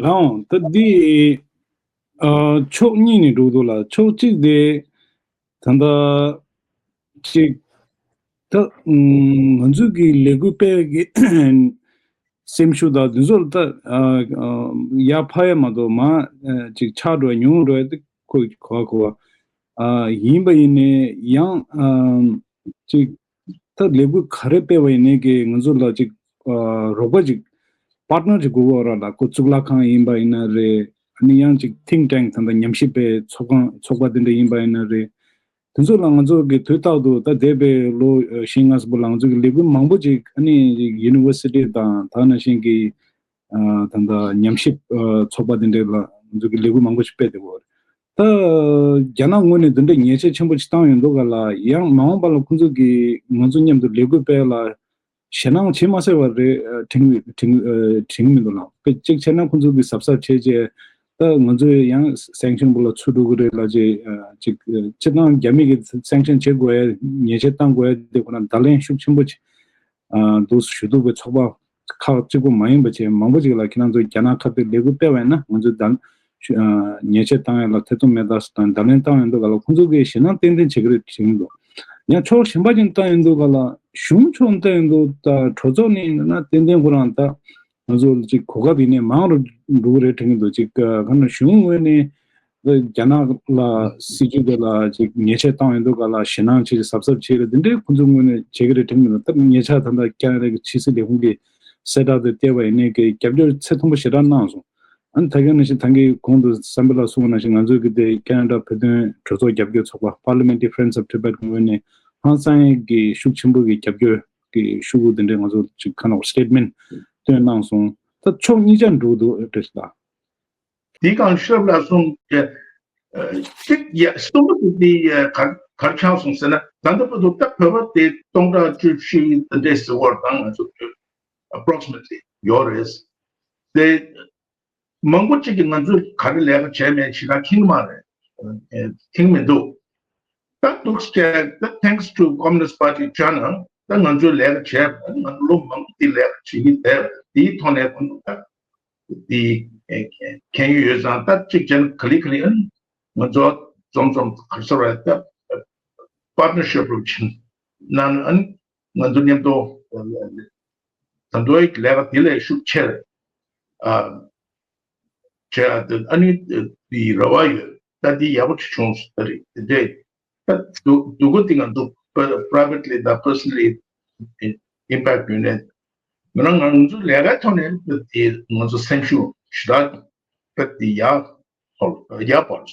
ལའང་ད་འདི་ཨ་ཕྱོགས་གཉིས་ནས་འགྲོ་གི་འདུག་ལ། ཕྱོགས་གཅིག་དེ་ད་ལྟ་ཅིག་ད་ང་ཚོས་ཀྱི་ལས་འགུལ་སྤེལ་གི་སེམས་ཤུགས་དང་དེ་ཚོ་ལ་ད་ཨ་ཨ་ཡར་འཕར་ཡ་མ་གཏོགས་མར་ཨ་ཅིག་ཆག་འགྲོ་ཡ་ཉུང་འགྲོ་ཡ་དེ་ཁོ་གོ་བ་གོ་བ། ཨ་ཡིན་པ་ཡིན་ནའི་ཡང་ཨ་ཅིག་ད་ལས་འགུལ་ག་རེ་སྤེལ་བ་ཡིན་ནའི་གི་ང་ཚོ་ལ་ཅིག་ཨ་རོགས་པ་ཅིག་པར་ཊི་ནར་ཅིག་དགོས་ཀྱི་ཡོད་ར་ལ། ཁོ་གཙུག་ལག་ཁང་ཡིན་པ་ཡིན་ན་རེད། ཨ་ནི་ཡང་ཅིག་ཐིང་ཊེང་ད་ལྟ་ཉམས་ཞིབ་པའི་ཚོགས་ཁང་ཚོགས་པ་དེ་འདྲ་ཡིན་པ་ཡིན་ན་རེད། དེ་ཚོ་ལ་ང་ཚོ་གི་དུས་རྟག་ཏུ་ད་འདས་པའི་ལོ་ཨ་བཞི་ལྔ་ཙམ་པོ་ལ་ང་ཚོ་གི་ལས་འགུལ་མང་པོ་ཅིག་ཨ་ནི་ཡུ་ནི་ཝར་སི་ཊི་དང་ད་ག་ནང་བཞིན་གི་ཨ་ད་ལྟ་ཉམས་ཞིབ་ཨ་ཚོགས་པ་དེ་འདྲ་ལ་ང་ཚོ་གི་ལས་འགུལ་མང་པོ་ཞིག་སྤེལ་བསྡད་ཡོད་རེད། ད་རྒྱ་ནག་ངོས་ནས་དེ་འདྲ་ཉེས་ཆད་ཆེན་པོ་ཞིག་བཏང་ཡོད་འདུག་ག་ལ། ཡང་མ་འོངས་པ་ལ་ཁོང་ཚོ་གིས་ང་ཚོ་མཉམ་དུ་ལས་འགུལ་སྤེལ་ལ་ཞེད་སྣང་བྱེད་མ་སྲིད་པ་རེད། ཨ་དྲན་དྲན་ཨ་དྲན་གྱི་མི་འདུག་ལ། དཔེ་གཅིག་བྱས་ན་ཁོང་ཚོ་གིས་གཟབ་གཟབ་བྱས་བྱས་ད་ང་ཚོས་ཡང་སེང་ཤིན་པོ་ལ་ཚུར་འགྲོ་གི་རེད་ལབ་བྱས། ཨ་ཅིག་ཨ་སྤྱིར་བཏང་རྒྱ་མི་གིས་སེང་ཤིན་བྱེད་དགོས་ཡ་ཉེས་ཆད་བཏང་དགོས་ཡ་དེ་ཁོ་ན་བརྡ་ལན་ཤུགས་ཆེན་པོ་ཅིག་ཨ་འདུག་ཞུ་གཏུག་པའི་ཚོགས་པ་ཁག་གཅིག་པོ་མ་ཡིན་པ་བྱས་མང་པོ་ཅིག་ལ་ཁྱེད་རང་ཚོ་རྒྱ་ནག་ཁ་གཏད་ལས་འགུལ་སྤེལ་བ་ཡིན་ན་ང་ཚོས་བརྡ་ཨ་ཉེས་ཆད་བཏང་ཡ་ལ་ཐེ་ཚོམ་མེད་ད་ཟེར་དང་བརྡ་ལན་བཏང་ཡོད་འདུག་ག་ལ། ཁོང་ཚོ་གིས་ཞེད་སྣང་ཏན་ཏན་བྱེད་ཀྱི་རེད་དྲན་གྱི་འདུག། ཡང་ཕྱོགས་གཞན་པ་ཅིག་བལྟ་ཡོང་དུས་ག་ལ་གཞུང་ཕྱོགས་བལྟ་ཡོང་དུས་ད་གྲོས་ཚོགས་ནས་ཡིན་ན་ཏན་ཏན་ཁོ་རང་ད་ ང་ཚོ་ཅིག་གོ་སྐབས་ཡིན་ནའི་མང་རུ་འགྲོ་གི་རེད་དྲན་གྱི་འདུག་ཅིག་ག་ན་གཞུང་ངོས་ནས་རྒྱ་ནག་ལ་སྲིད་ཇུས་དེ་ལ་ཅིག་ཉེས་ཆད་བཏང་ཡོད་འདུག་ག་ལ་ཞེད་སྣང་བྱེད་ཅིག་གཟབ་གཟབ་བྱེད་རེད། དེ་འདྲའི་ཁོང་ཚོའི་ངོས་ནས་བྱེད་ཀྱི་རེད་དྲན་གྱི་འདུག་ད་ཉེ་ཆར་ད་ལྟ་ཁེ་ན་ཌ་གི་ཕྱི་སྲིད་ལས་ཁུངས་ཀྱི་གསལ་བསྒྲགས་དེ་བལྟས་པ་ཡིན་ནའི་གི་རྒྱབ་སྐྱོར་ཚད་མཐོན་པོ་ཞེ་དྲག་གནང་སོང་། ཨ་ནི་ད་ག་ནང་བཞིན་ད་གིན་གོང་དུ་བསམ་འཕེལ་ལགས་གསུངས་པ་ནང་བཞིན་ང་ཚོའི་གི་དེ་ཁེ་ན་ཌ་བོད་དོན་གྲོས་ཚོགས་རྒྱབ་སྐྱོར་ཚོགས་པ་Parliamentary Friends of Tibet ངོས་ནས་ཧང་སང་གི་ཤུགས་ཆེན་པོ་གི་རྒྱབ་སྐྱོར་གི་ཤུགས་དེ་འདྲའི་ང་ཚོ་ཅིག་ཁ་ནོག་statement་བཏོན་གནང་སོང་། ད་ཕྱོགས་གཉིས་ཆ་འགྲོ་འདུག་བཀྲ་ཤིས་ལགས། དེའི་སྒང་ཤེས་རབ་ལགས་གསུངས་ཀྱི་གཅིག་ཡ་གསུམ་པོ་དེ་དེ་གར་གར་ཆགས་སོང་ཟེར་ན། ད་ལྟ་བར་དུ་ད་བོད་པ་དེ་སྟོང་ཕྲག་བཅུ་བཞི་འདྲས་ཟེར་བར་དང་ང་ཚོ་approximately་ཡོད་རེད་དེ། མང་པོ་གཅིག་གིས་ང་ཚོས་ག་རེ་ལས་ཀ་བྱས་མེད་ཞེ་དྲག་མཁྱེན་གྱི་མ་རེད། མཁྱེན་གྱི་མི་འདུག་ད་འདུག་ཟེར་ད་thanks to Communist Party China ད་ང་ཚོས་ལས་ཀ་བྱས་ང་ཚོ་ལོ་མང་པོ་དེ་ལས་ཀ་བྱེད་ཀྱི་བསྡད་དེའི་ཐོག་ནས་ཁོང་ཚོ་ད་དེ་མཁྱེན་ཡོད་ཙང་ད་གཅིག་བྱས་ན་ག་ལེ་ག་ལེ་ཨ་ནི་ང་ཚོ་འཛོམས་འཛོམས་ག་རེ་ཟེར་བ་ད་partnership་རུ་ཕྱིན་ན་ཨ་ནི་ང་ཚོ་མཉམ་དུ་ད་དུང་ལས་ཀ་དེ་ལས་ཤུགས་ཆེར་ཨ་བྱས་ཨ་ནི་དེ་རེ་བ་ཡོད། ད་དེ་ཡག་པོ་ཅིག་བྱུང་སོང་ད་རེད་དེ་འདྲས། ད་སྡུག་སྡུག་གུ་དེ་ང་ཚོ་privately་དང་personally impact་ཡོད་ནས་མི་རང་ང་ཚོ་ལས་ཀའི་ཐོག་ནས་ད་དེ་ང་ཚོ་སེམས་ཤུགས་ཞེ་དྲག་ད་དེ་ཡག་ཡག་པོ།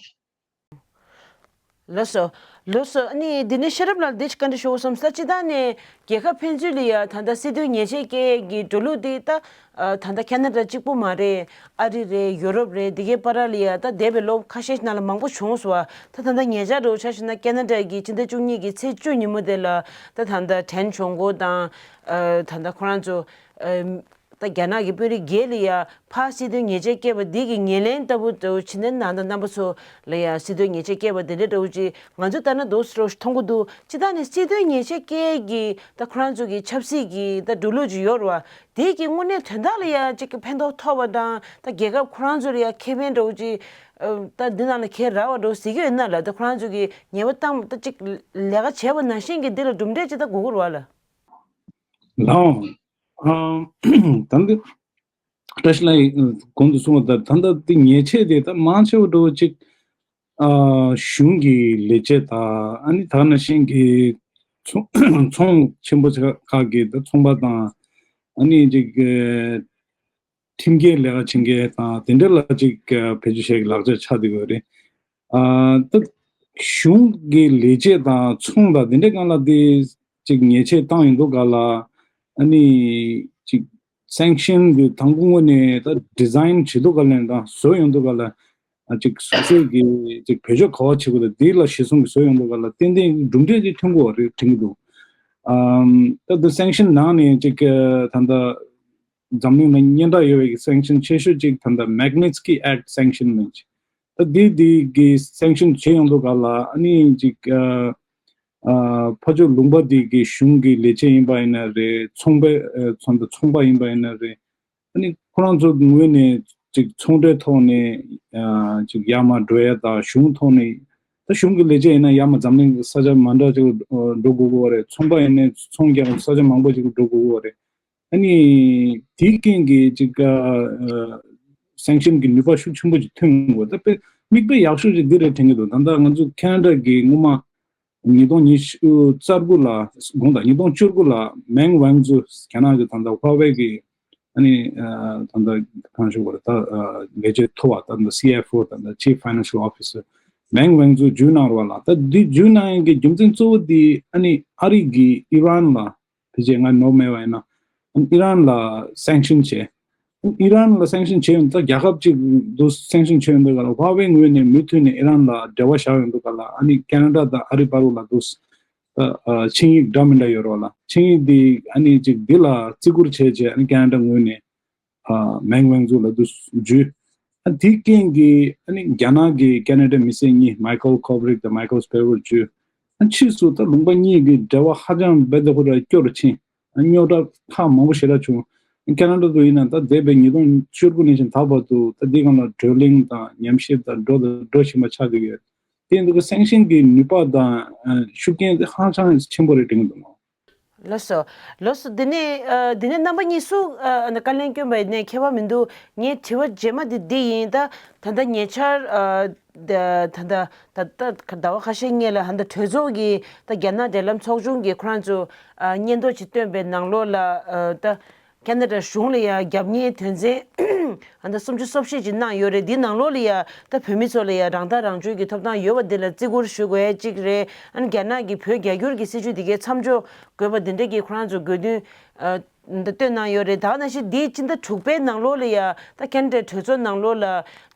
ལགས་སོ། ལགས་སོ། ཨ་ནི་འདི་ནས་ཤེས་རབ་ལགས་འདི་ཅིག་བཀའ་འདྲི་ཞུ་དགོས་བསམ་ས་སྤྱིར་བཏང་ནས་རྒྱལ་ཁབ་ཕན་ཚུན་ལ་ཡ་ད་ལྟ་སྲིད་དོན་ཉེས་ཆད་བཀལ་གྱི་འགྲོ་ལུགས་འདི་ད་ད་ལྟ་ཁེ་ན་ཌ་གཅིག་པུ་མ་རེད། ཨ་རི་རེད། ཡོ་རོབ་རེད། འདི་གའི་བར་ལ་ཡ་ད་འདས་པའི་ལོ་ཁ་ཤས་ཤིག་ནང་ལ་མང་པོ་བྱུང་སོང་བ། ད་ད་ལྟ་ཉེ་ཆར་འདྲ་བོ་ཆ་བཞག་ན་ཁེ་ན་ཌ་གི་སྤྱི་ཟླ་བཅུ་གཉིས་ཀྱི་ཚེས་བཅུ་ཉིན་མོ་དེ་ལ་ད་ད་ལྟ་ཕྲན་གྱོང་གོ་དང་ད་ལྟ་ཁོ་རང་ཚོ། ད་རྒྱ་ནག་གི་དཔོན་རིགས་སྒེར་ལ་ཡ་ཕར་སྲིད་དོན་ཉེས་ཆད་བཀལ་བ་འདི་གི་ངོས་ལེན་ལྟ་བུ་འདྲ་བོ་ཕྱི་ནང་ནང་དང་རྣམ་པ་ཚོ་ལ་ཡ་སྲིད་དོན་ཉེས་ཆད་བཀལ་བ་འདི་འདྲ་འདྲ་བོ་ཅིག་ང་ཚོས་ལྟ་ན་འདུག་སེ་མཐོང་གི་འདུག་སྤྱིར་བཏང་ནས་སྲིད་དོན་ཉེས་ཆད་བཀལ་གྱི་ད་ཁོ་རང་ཚོ་གི་ཆབ་སྲིད་ཀྱི་ད་འགྲོ་ལུགས་ཅིག་ཡོད་རེད་བ། དེ་གི་དངོས་གནས་དོན་དག་ལ་ཡ་ཅིག་གི་ཕན་ཐོགས་ཐོབ་པ་དང་ད་རྒྱལ་ཁབ་ཁོ་རང་ཚོ་ལ་ཡ་ཁེ་ཕན་འདྲ་བོ་ཅིག་ད་འདི་ནང་ལ་ཁེལ་རག་པ་འདྲ་བོ་ཟེར་གྱི་ཡོད་ན་ལ། ད་ཁོ་རང་ཚོ་གི་ཉེས་པ་བཏང་ད་ཅིག་ལས་ཀ་བྱས་པ་ནང་བཞིན་གྱི་འདི་ལ་གྲུབ་འབྲས་ཅིག་ད་དགོས་ཀྱི་རེད་བ་ལ། ལའོ། ཨ། ད་འདི་བཀྲ་ཤིས་ལགས་གོང་དུ་གསུངས་པ་ལྟར་ད་ལྟ་འདི་ཉེས་ཆད་དེ་ད་མང་ཆེ་བ་འགྲོ་གཅིག་ཨ། གཞུང་གི་ལས་བྱེད་དང་ཨ་ནི་ད་ག་ནང་བཞིན་གྱི་ཚོང་ཚོང་ཆེན་པོ་ཁག་གི་ད་ཚོང་པ་དང་ཨ་ནི་ཅིག་ཁྲིམས་འགལ་ལས་ཀ་བྱེད་མཁན་དང་དེ་འདྲ་ལ་ཅིག་བེད་སྤྱོད་བྱེད་ཀྱི་ལག་ཆ་ཆགས་བསྡད་ཡོད་རེད། ཨ། ད་གཞུང་གི་ལས་བྱེད་དང་ཚོང་དང་དེ་འདྲའི་སྒང་ལ་དེ་ཅིག་ཉེས་ཆད་བཏང་ཡོང་དུས་སྒང་ལ་ཨ་ནི་ཅིག་sanction་དེ་དང་པོ་ངོས་ནས་ད་design་བྱེད་དུས་སྒང་ལ་དང་བཟོ་ཡོང་དུས་སྒང་ལ་ཨ་ཅིག་བཟོ་སའི་གི་ཅིག་བེད་སྤྱོད་ག་པར་བྱེད་དགོས་དང་དེ་ལ་གཞི་བཟུང་གི་བཟོ་ཡོང་དུས་སྒང་ལ་ཏན་ཏན་གྲུབ་འབྲས་ཅིག་ཐོན་གྱི་ཡོད་རེད་དྲན་གྱི་འདུག་ཨམ། ད་དུ་sanction་ནང་ནས་ཅིག་ད་ལྟ་འཛམ་གླིང་ལ་སྙན་གྲགས་ཡོད་པའི་sanction་ཆེ་ཤོས་ཅིག་ད་ལྟ་Magnitsky Act sanction་མིན་ཅིག་ད་འདི་འདི་གི་sanction་བྱེད་ཡོང་དུས་སྒང་ལ་ཨ་ནི་ཅིག་ཨ་ཨ་ཕར་ཕྱོགས་ལུང་པ་འདི་གི་གཞུང་གི་ལས་བྱེད་ཡིན་པ་ཡིན་ན་རེད། ཚོང་པ་ཨ་ཚོང་ཚོང་པ་ཡིན་པ་ཡིན་ན་རེད། ཨ་ནི་ཁོ་རང་ཚོ་ངོས་ནས་ཅིག་ཚོང་འབྲེལ་ཐོག་ནས་ཨ་ཅིག་ཡར་མར་འགྲོ་ཡ་དང་གཞུང་ཐོག་ནས་ད་གཞུང་གི་ལས་བྱེད་ཡིན་ན་ཡར་མར་འཛམ་གླིང་གི་ས་ཆ་མ་འདྲ་ཅིག་ལ་འགྲོ་དགོས་ཀྱི་ཡོད་རེད། ཚོང་པ་ཡིན་ནའི་ཚོང་རྒྱག་ས་ཆ་མང་པོ་ཅིག་ལ་འགྲོ་དགོས་ཀྱི་ཡོད་རེད། ཨ་ནི་དེའི་རྐྱེན་གྱིས་ཅིག་ཨ་sanction་གྱི་ནུས་པ་ཤུགས་ཆེན་པོ་ཅིག་ཐོན་ཡོང་གི་ཡོད། ད་དཔེ་མིག་དཔེ་ཡག་ཤོས་ཅིག་འདི་རེད་དྲན་གྱི་འདུག་ད་ལྟ་ང་ཚོ་ཁེ་ན་ཌ་གི་སྔོན་མ་ཉིས་སྟོང་ཉི་ཤུ་རྩ་དགུ་ལ་དགོངས་དག་ཉིས་སྟོང་བཅུ་དགུ་ལ་Meng Wanzhou་རྒྱ་ནག་གི་ད་ལྟ་Huawei་གི་ཨ་ནི་ཨ་ད་ལྟ་གང་ཞུ་དགོས་རེད། ད་ཨ་ལས་བྱེད་མཐོ་བ་ད་ལྟ་CFO་ད་ལྟ་Chief Financial Officer་Meng Wanzhou་བརྒྱུད་གནང་རོགས་ལ། ད་འདི་བརྒྱུད་གནང་ཡག་གི་རྒྱུ་མཚན་གཙོ་བོ་འདི་ཨ་ནི་ཨ་རི་གིས་ཨི་རན་ལ་ཕལ་ཆེར་ང་ནོར་མེད་པ་ཡིན་ན་ཨི་རན་ལ་sanction་བྱས། ཨི་རན་ལ་sanction་བྱས་ཡོང་ད་རྒྱལ་ཁབ་ཅིག་ཏུ་sanction་བྱས་ཡོང་དུས་སྒང་ལ་Huawei་ངོས་ནས་མུ་མཐུད་ནས་ཨི་རན་ལ་འབྲེལ་བ་བཞག་ཡོང་དུས་སྒང་ལ་ཨ་ནི་ཁེ་ན་ཌ་དང་ཨ་རི་བར་ལ་དུ་ད་ཨ་ཆིངས་ཡིག་འདྲ་མི་འདྲ་ཡོད་རེད་བ་ལ། ཆིངས་ཡིག་འདི་ཨ་ནི་ཅིག་འདི་ལ་བརྩི་བཀུར་བྱས་བྱས་ཨ་ནི་ཁེ་ན་ཌ་ངོས་ནས་ཨ་Meng Wanzhou་ལ་དུ་འཇུས། ཨ་དེའི་རྐྱེན་གྱིས་ཨ་ནི་རྒྱ་ནག་གི་ཁེ་ན་ཌ་མི་སེར་གཉིས་Michael Kovrig་དང་Michael Spavor་བརྒྱུད་ཨ་ཕྱིས་སུ་ད་ལུང་པ་གཉིས་ཀྱི་འབྲེལ་བ་ཧ་ཅང་རྦད་དེ་ཧུར་ར་སྐྱོ་རུ་ཕྱིན། རྙོག་དྲ་ཁག་མང་པོ་ཞེ་དྲག་བྱུང་། ཁེ་ན་ཌ་དུ་ཡིན་ན་ད་འདས་པའི་ཉིས་སྟོང་བཅུ་དགུ་ནས་བཞིན་ད་བར་དུ་ད་འདི་སྒང་ལ་བགྲོ་གླེང་དང་ཉམས་ཞིབ་དང་འགྲོ་དང་འགྲོ་བཞིན་པ་ཆགས་བསྡད་ཡོད། དེ་འདུག་གི་sanction་གི་ནུས་པ་དང་ཤུགས་རྐྱེན་དེ་ཧ་ཅང་ཆེན་པོ་རེད་དྲན་གྱི་འདུག་ལགས། ལགས་སོ། ལགས་སོ། འདི་ནས་ཨ་འདི་ནས་རྣམ་པ་གཉིས་སུ་ཨ་ཨ་ནི་བཀའ་ལན་སྐྱོན་པ་ཡིན་ནའི་ཁྱད་པར་མི་འདུག་ངའི་དྲི་བ་རྗེས་མ་འདི་འདི་ཡིན། ད་ད་ལྟ་ཉེ་ཆར་ཨ་ད་ད་ད་ད་ད་ཟླ་བ་ཁ་ཤས་སྔོན་ལ་ཧ་ད་གྲོས་ཚོགས་ཀྱི་ད་རྒྱ་ནག་འབྲེལ་ལམ་ཚོགས་ཆུང་གིས་ཁོ་རང་ཚོ་ཨ་སྙན་ཐོ་ཅིག་བཏོན་པའི་ནང་ལོགས་ལ་ཨ་ད་ཁ་ན་ཌ་གཞུང་ལ་ཡ་རྒྱབ་གཉེར་དོན་ཚན་ཨ་ད་སུམ་ཅུ་སོ་བཞི་ཅིག་གནང་ཡོད་རེད། འདིའི་ནང་ལོགས་ལ་ཡ་ད་བོད་མི་ཚོ་ལ་ཡ་རང་ཐག་རང་གཅོད་ཀྱི་ཐོབ་ཐང་ཡོད་པ་འདི་ལ་བརྩི་བཀུར་ཞུ་དགོས་ཡ་གཅིག་རེད། ཨ་ནི་རྒྱ་ནག་གིས་བོད་རྒྱ་སྒྱུར་གྱི་སྲིད་བྱུས་འདི་གའི་མཚམས་འཇོག་དགོས་པ་འདི་འདྲ་གི་ཁོ་རང་ཚོ་དགོས་འདུན་ཨ་ད་བཏོན་གནང་ཡོད་རེད། ད་ནང་བཞིན་འདིའི་སྤྱི་ཟླ་དྲུག་པའི་ནང་ལོགས་ལ་ཡ་ད་ཁ་ན་ཌའི་གྲོས་ཚོགས་ནང་ལོགས་ལ་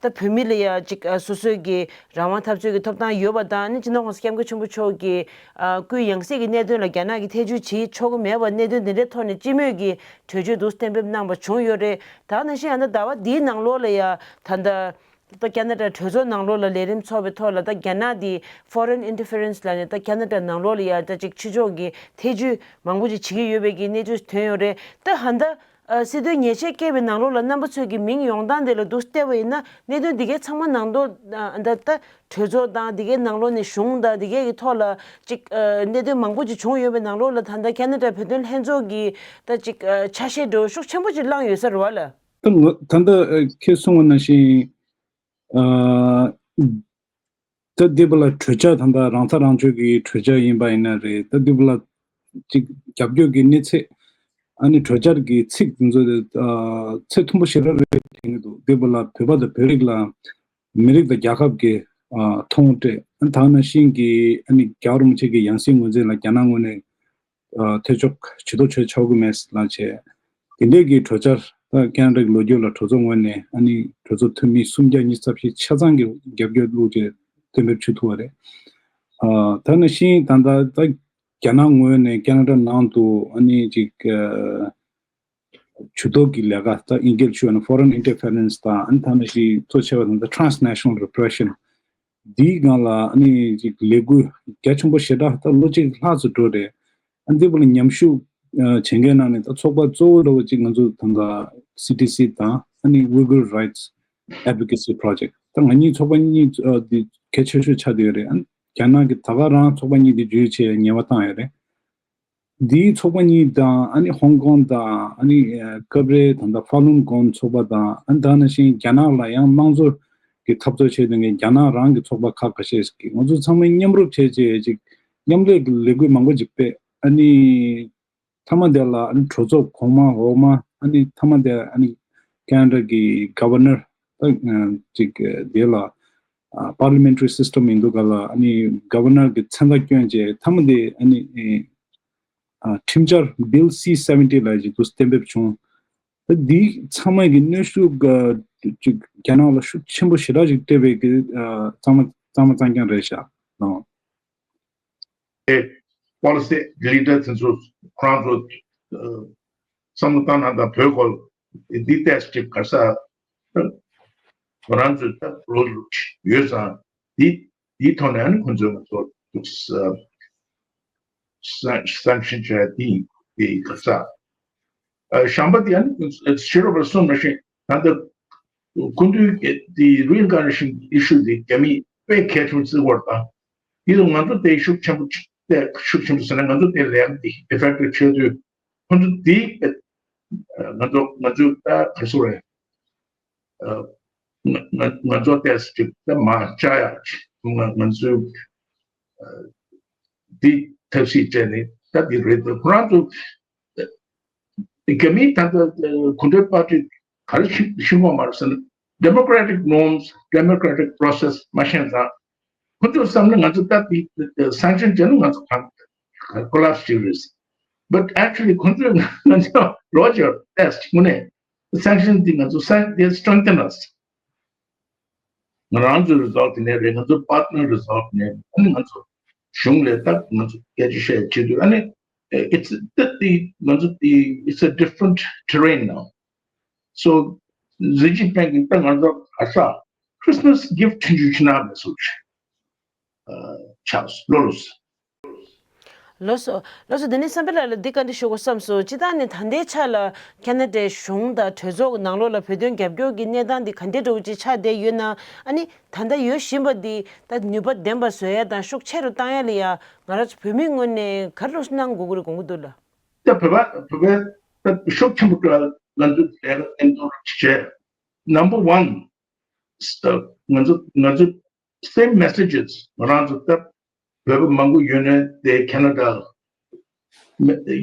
ད་བོད་མི་ལ་ཡ་གཅིག་ཨ་སོ་སོའི་གི་རང་དབང་འཐབ་རྩོད་ཀྱི་ཐོབ་ཐང་ཡོད་པ་དང་། ཨ་ནི་སྤྱི་ནོར་༸གོང་ས་༸སྐྱབས་མགོན་ཆེན་པོ་མཆོག་གིས་ཨ་སྐུའི་ཡང་སྲིད་ཀྱི་གནད་དོན་ལ་རྒྱ་ནག་གིས་ཐེ་བྱུས་བྱེད་ཆོག་གི་མེད་པ་གནད་དོན་འདི་འདྲའི་ཐོག་ནས་སྤྱི་མོས་ཀྱི་གྲོས་ཆོད་འདུག་གཏན་འབེབས་གནང་པ་བྱུང་ཡོད་རེད། ད་ནང་བཞིན་ཨ་ནི་ཟླ་བ་འདིའི་ནང་ལོགས་ལ་ཡ་ད་ལྟ་ད་ཁ་ན་ཌ་གྲོས་ཚོགས་ནང་ལོགས་ལ་ལས་རིམ་ཚོགས་པའི་ཐོག་ལ་ད་རྒྱ་ནག་འདི་foreign interference ལབ་ནས་ད་ཁ་ན་ཌ་ནང་ལོགས་ལ་ཡ་ད་ཅིག་ཕྱི་ཕྱོགས་ཀྱི་ཐེ་བྱུས་མང་པོ་ཅིག་བྱེད་ཀྱི་ཡོད་པའི་གི་གནས་ཚུལ་ཐོན་ཡོད་རེད། ད་ཧ་ད་ཨ་སྲིད་དོན་ཉེས་ཆད་བཀལ་བའི་ནང་ལོགས་ལ་རྣམ་པ་ཚོས་ཀྱི་མིང་ཡོང་སྟངས་དེ་ལ་འདུག་བལྟས་པ་ཡིན་ན་གནད་དོན་འདི་གའི་ཚང་མ་ནང་དོན་ཨ་ད་ད་གྲོས་ཚོགས་དང་འདི་གའི་ནང་ལོགས་ནས་གཞུང་དང་འདི་གའི་གི་ཐོག་ལ་ཅིག་ཨ་གནད་དོན་མང་པོ་ཅིག་བྱུང་ཡོད་པའི་ནང་ལོགས་ལ་ད་ལྟ་ཁ་ན་ཌ་བོད་དོན་ལྷན་ཚོགས་ཀྱི་ད་ཅིག་ཨ་ཆ་ཤས་འདྲ་བོ་ཤུགས་ཆེན་པོ་ཅིག་བླངས་ཡོད་ས་རེད་བ་ལ། ད་ང་ད་ལྟ་ཨ་ཁྱེད་གསུངས་པ་ནང་བཞིན་ཨ་ད་འདི་བ་ལ་གྲོས་འཆར་ད་ལྟ་རང་ཐག་རང་གཅོད་ཀྱི་གྲོས་འཆར་ཡིན་པ་ཡིན་ན་རེད། ད་འདི་བ་ལ་ཅིག་རྒྱབ་སྐྱོར་གྱི་གནས་ཚད་ཨ་ནི་གྲོས་འཆར་གྱི་ཚིག་དེ་ཚོ་ཨ་ཚད་མཐོན་པོ་ཞེ་དྲག་རེད་དྲན་གྱི་འདུག་འདི་བ་ལ་བོད་པ་དང་བོད་རིགས་ལ་མི་རིགས་དང་རྒྱལ་ཁབ་ཀྱི་ཨ་མཐོང་སྤྲད། ཨ་ནི་ད་ནང་བཞིན་གྱི་ཨ་ནི་རྒྱལ་བ་རིན་པོ་ཆེ་གི་ཡང་སྲིད་ངོས་འཛིན་ལ་རྒྱ་ནག་ངོས་ནས་ཨ་ཐེ་གཏོགས་ཇུས་གཏོགས་བྱེད་ཆོག་གི་མེད་ལབ་བྱས། དེ་འདྲས་ཀྱི་གྲོས་འཆར་ད་ཁ་ན་ཌ་གི་ལོ་རྒྱུས་ལ་གྲོས་ཚོགས་ངོས་ནས་ཨ་ནི་གྲོས་ཚོགས་འཐུས་མི་སུམ་བརྒྱ་ཉི་ཤུ་རྩ་བཞི་ཆ་ཚང་གི་རྒྱབ་སྐྱོར་བླུགས་བྱས་གཏན་འབེབས་བྱེད་ཐུབ་པ་རེད། ཨ་ད་ནང་བཞིན་ད་ལྟ་ད་རྒྱ་ནག་ངོས་ནས་ཁ་ན་ཌ་ནང་དུ་ཨ་ནི་ཅིག་ཨ་ཇུས་གཏོགས་ཀྱི་ལས་ཀ་ད་དབྱིན་སྐད་ཞུ་བ་ན་foreign interference དང་ཨ་ནི་ད་ནང་བཞིན་གཙོ་ཆེ་བ་དང་ད་transnational repression འདིའི་སྒང་ལ་ཨ་ནི་ཅིག་ལས་འགུལ་རྒྱ་ཆེན་པོ་ཞེ་དྲག་ད་ལོ་གཅིག་ལྷག་ཙམ་འགྲོ་རེད། ཨ་འདི་བ་ལ་མཉམ་ཞུགས་ཨ་བྱེད་མཁན་ནང་ནས་ད་ཚོགས་པ་གཙོ་བོ་འདྲ་བོ་གཅིག་ང་ཚོ་ད་ལྟ་སི་ཊི་སི་དང་ཨ་ནི་Uyghur Rights Advocacy Project ད་ང་གཉིས་ཚོགས་པ་གཉིས་ཨ་འདི་གལ་ཆེ་ཤོས་ཆགས་བསྡད་ཡོད་རེད། ཨ་རྒྱ་ནག་གིས་ད་ག་རང་ཚོགས་པ་གཉིས་འདི་བརྗོད་བྱས་ཉེས་པ་བཏང་ཡོད་རེད། འདིའི་ཚོགས་པ་གཉིས་དང་ཨ་ནི་ཧོང་ཀོང་དང་ཨ་ནི་ཨ་སྐབས་རེ་ད་ལྟ་ཧྥ་ལུན་གོང་ཚོགས་པ་དང་ཨ་ནི་ད་ནང་བཞིན་རྒྱ་ནག་ལ་ཡང་དམངས་གཙོ་གི་འཐབ་རྩོད་བྱེད་མཁན་རྒྱ་ནག་རང་གི་ཚོགས་པ་ཁག་ཁ་ཤས་ཤིག་གིས་ང་ཚོ་ཚང་མ་མཉམ་རུབ་བྱས་བྱས་ཅིག་མཉམ་ལས་ཀྱི་ལས་འགུལ་མང་པོ་ཅིག་སྤེལ། ཨ་ནི་མཐའ་མ་དེ་ལ་ཨ་ནི་གྲོས་ཚོགས་གོང་མ་འོག་མ་ཨ་ནི་མཐའ་མ་དེ་ཨ་ནི་ཁ་ན་ཌ་གི་ག་ཝར་ནར་ད་ཅིག་དེ་ལ་ཨ་parliamentary system ཡིན་འདུག་ག་ལ། ཨ་ནི་ག་ཝར་ནར་གི་མཚན་རྟགས་བསྐྱོན་བྱས་མཐའ་མ་དེ་ཨ་ནི་ཨ་ཁྲིམས་འཆར་Bill C seventy ལབ་ཅིག་འདུག་གཏན་འབེབས་བྱུང་། ད་འདི་ཚང་མ་གི་གནོན་ཤུགས་ཅིག་རྒྱ་ནག་ལ་ཤུགས་ཆེན་པོ་ཞེ་དྲག་ཅིག་སྤྲད་པའི་གི་ཨ་གཙང་མ་གཙང་མ་གཙང་རྐྱང་རེད་ཤག་ཨང་། ཨེ་policy leader དེ་ཚོ་ཁོ་རང་ཚོ་ཨ་བསམ་བློ་བཏང་ན་ད་བོད་སྐོར་འདི་ཏོག་ཙམ་ཅིག་ག་རེ་ཟེར་ཁོ་རང་ཚོས་ད་བློ་ཡོད་ཙང་འདི་འདིའི་ཐོག་ནས་ཨ་ནི་ཁོ་ཚོས་ང་ཚོ་ཨ་sanction བྱས་འདི་ཡིན་འདི་ག་རེ་ཟེར། ཨ་གཞན་པ་དེ་ཡང་ཕྱི་རོལ་པར་གསུངས་ནང་བཞིན་ད་ལྟ་སྐུ་མདུན་གྱི་དེ་reincarnation issue དེ་རྒྱ་མིས་དཔེ་གལ་ཆེན་པོ་བརྩི་བར་དང་། དེ་ལ་ང་ཚོ་དེ་ཤུགས་ཆེན་པོ་ཅིག་དེ་ཤུགས་ཆེན་པོ་ཟེར་ན་ང་ཚོ་དེ་ལས་དེ་effective བྱེད་དུས་ཁོ་ཚོ་དེ་ང་ཚོ་ང་ཚོ་ད་ག་རེ་ཟེར་རེད། ང་ང་ང་ཚོ་དེ་ཅིག་ད་མ་བཅག་ཡག་ཅིག་ང་ང་ཚོས་དེ་ཐབས་ཤེས་བྱས་ནས་ད་དེ་རེད་དེ་ཁོ་རང་ཚོ། རྒྱ་མིའི་ད་ལྟ་གུང་ཁྲན་པར་ཏི་ག་རེ་ཤི་ཤི་མོ་མ་རེད་ཟེར་ན། democratic norms, democratic process མ་ཤེས་ཙང་ཁོ་ཚོས་བསམ་ན་ང་ཚོ་ད་དེ་sanction བྱས་ན་ང་ཚོ་གང་collapse བྱེད་རེད། But actually ཁོ་ཚོས་ང་ཚོ་Roger test དངོས་གནས་sanction འདི་ང་ཚོ་they strengthen us. ང་རང་ཚོའི་result དེ་ནས་རེད། ང་ཚོ་partner result དེ་ནས་ཨ་ནི་ང་ཚོ་གཞུང་ལས་ད་ང་ཚོ་སྐད་ཆ་བཤད་བྱེད་དུས་ཨ་ནི་it's the the ང་ཚོ་the it's a different terrain now. So ཞི་ཅིན་ཕིང་གིས་ད་ང་ཚོ་ག་ས་Christmas gift ཆུང་ཆུང་ཕྱིན་ན་མེད་སོང་ཆགས་ལོ་ལོ། ལགས་སོ། ལགས་སོ། དེ་ནས་བསམ་འཕེལ་ལགས་ལ་འདི་བཀའ་འདྲི་ཞུ་དགོས་བསམ་སོང་། སྤྱིར་བཏང་ནས་ད་ལྟའི་ཆ་ལ་ཁ་ན་ཌའི་གཞུང་དང་གྲོས་ཚོགས་ནང་ལོགས་ལ་བོད་དོན་རྒྱབ་སྐྱོར་གྱི་གནས་སྟངས་འདི་ག་འདྲ་འདྲ་བོ་ཅིག་ཆགས་བསྡད་ཡོད་ན། ཨ་ནི་ད་ལྟ་ཡོད་བཞིན་པ་འདི་ད་ནུས་པ་ལྡན་པ་བཟོ་ཡ་དང་ཤུགས་ཆེ་རུ་བཏང་ཡ་ལ་ཡ་ང་རང་ཚོ་བོད་མིའི་ངོས་ནས་ག་རེ་གནང་དགོས་ཀྱི་རེད་དགོངས་ཀྱི་འདུག་ལགས། ད་བོད་པ་བོད་པའི་ད་ཤུགས་ཆེན་པོ་འགྲོ་ལ་འདུག་ལས་ཀ་བསྟན་ཐོག་བྱས། Number one, ང་ཚོ་ང་ཚོ same messages ང་རང་ཚོ་ད་བོད་པ་མང་པོ་ཡོད་ནས་དེ་Canada,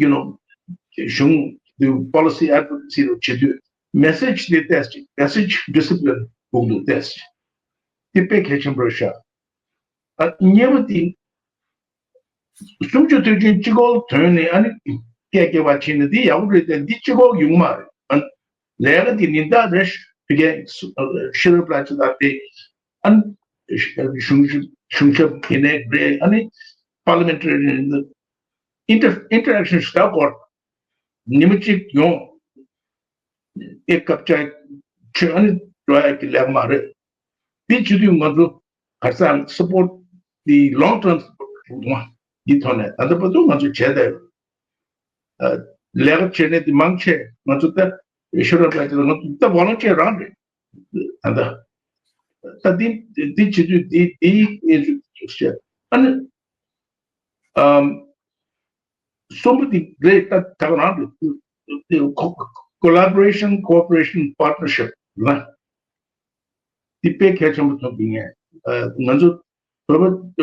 you know, གཞུང་དུ་policy advocacy རུ་བྱེད་དུས་message དེ་ཏོག་ཙམ་message discipline དགོས་འདུག་ཏོག་ཙམ་དེ་དཔེ་གལ་ཆེན་པོ་རེད་ཤག་ཨ་གཉིས་པ་དེ། སུམ་ཅུ་དུས་ཆེན་གཅིག་པོ་ཐོན་ནས་ཨ་ནི་སྐད་སྐྱེ་བ་ཕྱིན་ན་འདི་ཡག་པོ་རེད་དེ། འདི་གཅིག་པོ་ཡོང་མ་རེད། ཨ་ནི་ལས་ཀ་འདི་ཉིན་ལྟར་རེ་ཞིག་གི་ཤེས་རབ་ལ་ཅི་ལྟར་དེ་ཨ་ནི་གཞུང་གཞུང་ཞབས་ཡིན་ནའི་རེད། ཨ་ནི་parliamentary ཨིན་ཊར་ཨིན་ཊར་ཨེག་ཤན་ཞིག་དགོས། ཉི་མ་གཅིག་ཡོང་ཨེ་སྐབས་ཆ་ཆོས་ཨ་ནི་འགྲོ་ཡ་གི་ལས་ཀ་མ་རེད། འདི་བྱེད་དུས་ང་ཚོ་ག་ས་support the long term support འདི་ཐོག་ནས་ད་ལྟ་བར་དུ་ང་ཚོ་བྱས་ཏེ་ལས་ཀ་བྱས་ནས་འདི་མང་ཆེ་ང་ཚོ་ད་ཤོ་རབ་ལ་ང་ཚོ་ད་volunteer རང་རེད། ད་ལྟ་ད་འདི་འདི་བྱེད་དུས་འདི་འདི་ངས་ཞུ་བྱས་ཨ་ནི་ཨམ། གསུམ་པ་དེ་རེད། ད་ད་ག་རང་དུ་collaboration, cooperation, partnership ལ་དེ་དཔེ་གལ་ཆེན་པོ་མཐོང་གི། ངས་ང་ཚོ་བོད་པ་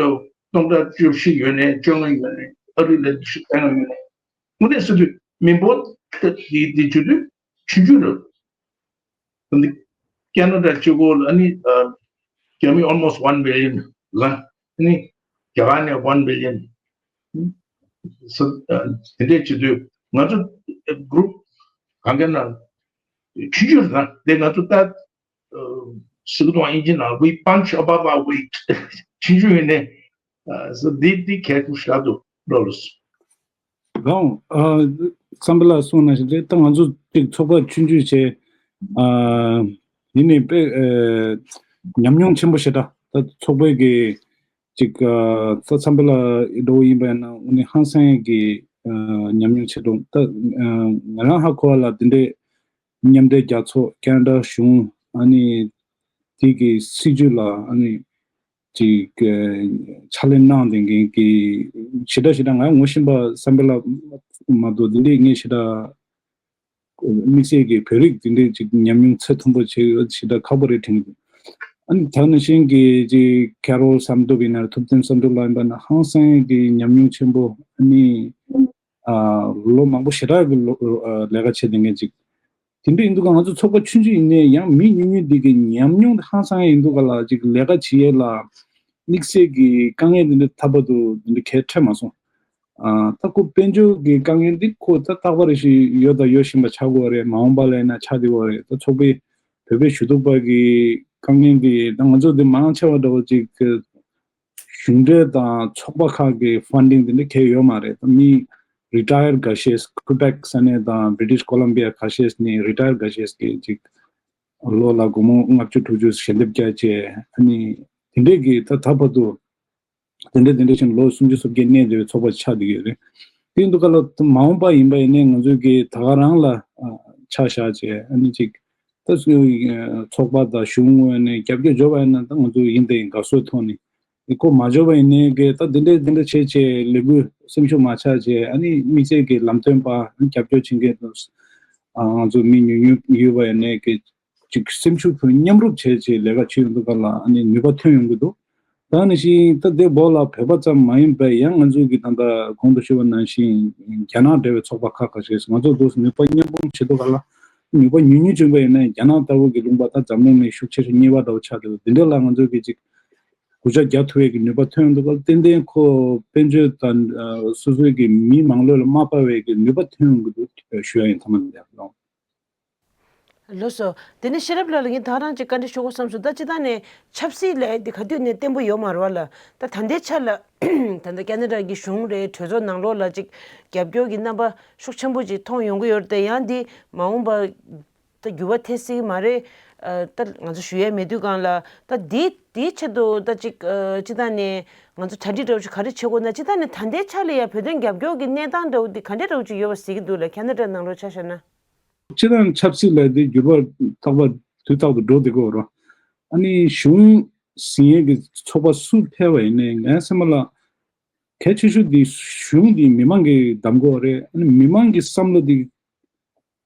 སྟོང་ཕྲག་བཅུ་བཞི་ཡོད་ནས་བཅོ་ལྔ་ཡོད་ནས་ཨ་རི་ལ་བཞི་ལྔ་ཡོད་ནས་དངོས་གནས་སུ་དུས་མི་འབོར་དེ་དེ་བྱེད་དུས་ཆུང་ཆུང་རེད། ད་འདི་ཁེ་ན་ཌ་གཅིག་པོ་ལ་ཨ་ནི་རྒྱ་མི་almost one million ལ་ཨ་ནི་རྒྱ་གར་ནས་one million ས་དེ་འདྲས་བྱེད་དུས་ང་ཚོ་group གང་ག་ན་ཆུང་ཆུང་རེད། ད་དེ་ང་ཚོ་ད་སི་ཀུ་དང་ཨིན་ཇི་ནང་we punch above our weight ཆུང་ཆུང་ཡིན་ནས་ས་འདི་འདི་གལ་ཆེན་ཞིག་ཏུ་འགྲོ་ལོ། རང་ཨ་བསམ་པ་ལ་གསུངས་ན་ཞིག་རེད། ད་ང་ཚོ་ཅིག་ཚོགས་པ་ཆུང་ཆུང་བྱས་ཨ་ཡིན་ནའི་དཔེ་ཨ་ཉམས་མྱོང་ཆེན་པོ་ཞེ་དྲག་ད་ཚོགས་པའི་གི་ཅིག་ཨ་ད་བསམ་པ་ལ་འགྲོ་བ་ཡིན་པ་ཡིན་ན་དངོས་གནས་ཧང་སང་གི་ཨ་ཉམས་མྱོང་ཆེ་འགྲོ། ད་ཨ་ང་རང་ཧ་གོ་བ་ལ་འདི་འདྲའི་མཉམ་འབྲེལ་རྒྱལ་ཚོགས་ཁེ་ན་ཌ་གཞུང་ཨ་ནི་དེ་གི་སྲིད་ཇུས་ལ་ཨ་ནི། ཅིག་ཕྱག་ལས་གནང་བསྡད་མཁན་གྱི་ཞེ་དྲག་ཞེ་དྲག་ང་ངོ་ཤེས་པ་བསམ་པ་ལ་མ་གཏོགས་འདི་འདྲའི་ངས་ཞེ་དྲག་དམིགས་བསལ་གྱི་བོད་རིགས་འདི་འདྲའི་ཅིག་ཉམས་མྱོང་ཚད་མཐོན་པོ་བྱས་ཡོད་ཞེ་དྲག་ཁག་པོ་རེད་དྲན་གྱི་འདུག་ཨ་ནི་ད་ནང་བཞིན་གྱི་ཅིག་ཁེ་རོལ་བསམ་གྲུབ་ཡིན་ན་ཐུབ་བསྟན་བསམ་གྲུབ་ལགས་ཡིན་པ་ན་ཧང་སང་གི་ཉམས་མྱོང་ཆེན་པོ་ཨ་ནི། ལོ་མང་པོ་ཞེ་དྲག་གི་ལོ་ལས་ཀ་བྱས་བསྡད་མཁན་ཅིག་དེ་འདྲ་ཡིན་དུས་ང་ཚོ་ཚོགས་པ་ཆུང་ཆུང་ཡིན་ནའི་ཡང་མི་ཉུང་ཉུང་འདི་གི་ཉམས་མྱོང་དེ་ཧང་སང་ཡིན་དུས་ག་ལ་ཅིག་ལས་ཀ་བྱེད་ཡས་ལ་དམིགས་བསལ་གྱི་དཀའ་ངལ་འདི་འདྲ་ད་བར་དུ་འདི་འདྲ་གལ་འཕྲད་མ་སོང་། ཨ་ད་ཁོ་དཔལ་འབྱོར་གྱི་དཀའ་ངལ་འདི་ཁོ་ད་རྟག་པ་རེ་ཞིག་ཡོད་དང་ཡོད་བཞིན་པ་ཆགས་དགོས་པ་རེད། མ་འོངས་པ་ལ་ཡིན་ན་ཆགས་བསྡད་ཡོད་པ་རེད། ད་ཚོགས་པའི་བོད་པའི་ཞུ་གཏུག་པ་གི་དཀའ་ངལ་འདི་ད་ང་ཚོ་འདི་མང་ཆེ་བ་འདྲ་བོ་ཅིག་གཞུང་འབྲེལ་དང་ཚོགས་པ་ཁག་གི་ཕན་ཌིང་དེ་འདྲ་གང་ཡང་ཡོད་མ་རེད། མི་རི་ཊ་ཡར་འགའ་ཤས་ཀུ་བེག་ས་གནས་དང་བྷི་རི་ཊིཤ་ཀོ་ལམ་བི་ཡ་ཁ་ཤས་ནས་རི་ཊ་ཡར་འགའ་ཤས་ཀྱིས་ཅིག་ལོ་ལ་སྒོར་མོ་ལྔ་བཅུ་དྲུག་ཅུ་ཞལ་འདེབས་བརྒྱབ་བྱས། ཨ་ནི་དེ་འདྲས་ཀྱི་ད་ད་བར་དུ་དེ་འདྲས་དེ་འདྲས་བྱས་ནས་ལོ་སུམ་ཅུ་སོ་བརྒྱད་གནས་བསྡད་པའི་ཚོགས་པ་ཆགས་བསྡད་ཡོད་རེད། དེ་ཡིན་དུས་ག་ལ་མ་འོངས་པ་ཡིན་པ་ཡིན་ནའི་ང་ཚོས་ཀྱི་ད་ག་རང་ལ་ཆ་བཞག་བྱས་ཨ་ནི་ཅིག་ད་ཚོགས་པ་དང་གཞུང་ངོས་ནས་རྒྱབ་སྐྱོར་འབྱོར་བ་ཡིན་ན་ད་ང་ཚོ་ཡིན་དེ་ཡིན་དགའ་བསུ་ཐོག་ནས་ཁོ་མ་འབྱོར་བ་ཡིན་ནའི་གི་ད་འདི་འདྲས་འདི་འདྲས་བྱས་བྱས་ལས་འགུལ་སེམས་ཤུགས་མ་ཆག་བྱས་ཨ་ནི་དམིགས་བསལ་གྱི་ལམ་སྟོན་པ་རྒྱབ་སྐྱོར་བྱེད་མཁན་དང་ང་ཚོ་མི་ཉུང་ཉུང་ཡོད་པ་ཡིན་ནའི་གི་ཅིག་སེམས་ཤུགས་ཕུལ་མཉམ་རུབ་བྱས་བྱས་ལས་ཀ་བྱེད་ཡོང་དུས་ག་ལ་ཨ་ནི་ནུས་པ་ཐོན་ཡོང་གི་འདུག་ད་ནི་ཤིང་ད་དེ་བོད་ལ་བོད་པ་ཙམ་མ་ཡིན་པའི་ཡང་ང་ཚོའི་གི་ད་ལྟ་གོང་དུ་ཞུས་པ་ནང་བཞིན་རྒྱ་ནག་འབྲེལ་བའི་ཚོགས་པ་ཁག་ཁ་ཤས་ང་ཚོ་འདུག་ནུས་པ་མཉམ་སྤུངས་བྱེད་དུས་ག་ལ་ནུས་པ་ཉུང་ཉུང་བྱུང་བ་ཡིན་ན་རྒྱ་ནག་ལྟ་བུ་གི་ལུང་པ་ད་འཛམ་གླིང་ནས་ཤུགས་ཆེ་ཤོས་གཉིས་པ་ལྟ་བུ་ཆགས་འདུག་འདི་འདྲ་ལ་ང་ཚོའི་གི་ཅིག་གུ་ཅག་རྒྱག་ཐུབ་པའི་གི་ནུས་པ་ཐོན་འདུག་ག་ལ་ཏན་ཏན་ཁོ་དཔལ་འབྱོར་དང་སོ་སོའི་གི་མི་མང་ལོས་ལ་མ་དཔའ་བའི་གི་ནུས་པ་ཐོན་ཡོང་གི་འདུག་ཞུ་ཡ་ཡིན། ཐ་མ་འདི་ལ། ལགས་སོ། དེ་ནས་ཤེས་རབ་ལགས་ལ་ངས་ད་རང་ཅིག་བཀའ་འདྲི་ཞུ་དགོས་བསམ་སོང་། ད་སྤྱིར་བཏང་ནས་ཆབ་སྲིད་ལས་འདི་ག་དུས་ནས་བརྟན་པོ་ཡོད་མ་རེད་བ་ལ། ད་ད་ལྟའི་ཆ་ལ་ད་ལྟ་ཁེ་ན་ཌ་གི་གཞུང་རེད། གྲོས་ཚོགས་ནང་ལོགས་ལ་ཅིག་རྒྱབ་སྐྱོར་གྱི་རྣམ་པ་ཤུགས་ཆེན་པོ་ཅིག་མཐོང་ཡོང་གི་ཡོད་རེད་དེ། ཡང་འདི་མ་འོངས་པ་ད་འགྱུར་བ་ཐེབས་སྲིད་ཀྱི་མ་རེད། ཨ་ད་ང་ཚོ་ཞུ་ཡས་མེད་དུས་སྒང་ལ་ད་འདི་འདིའི་ཆེད་དུ་ད་ཅིག་ཨ་སྤྱིར་བཏང་ནས་ང་ཚོ་གྲ་སྒྲིག་འདྲ་བོ་ཅིག་ག་རེ་བྱེད་དགོས་ན། སྤྱིར་བཏང་ནས་ད་ལྟའི་ཆ་ལ་ཡ་བོད་དོན་རྒྱབ་སྐྱོར་གྱི་གནས་སྟངས་འདྲ་བོ་འདི་ག་འདྲ་འདྲ་བོ་ཅིག་ཡོད་པ་གཟིགས་ཀྱི་འདུག་ལ། ཁེ་ན་ཌ་ནང་ལོགས་ཆ་བཞག་ན། སྤྱིར་བཏང་ཆབ་སྲིད་ལ་དེ་འགྱུར་བ་རྟག་པར་དུས་རྟག་ཏུ་འགྲོ་བསྡད་ཀྱི་ཡོད་རེད། ཨ་ནི་གཞུང་ཟིན་ཡས་ཀྱི་ཚོགས་པ་སུ་ཕེབས་པ་ཡིན་ནའི་ངའི་སེམས་པ་ལ་ གལ་ཆེ་ཤོས་འདི་གཞུང་འདི་མི་མང་གིས་གདམ་དགོས་རེད། ཨ་ནི་མི་མང་གི་བསམ་བློ་འདི་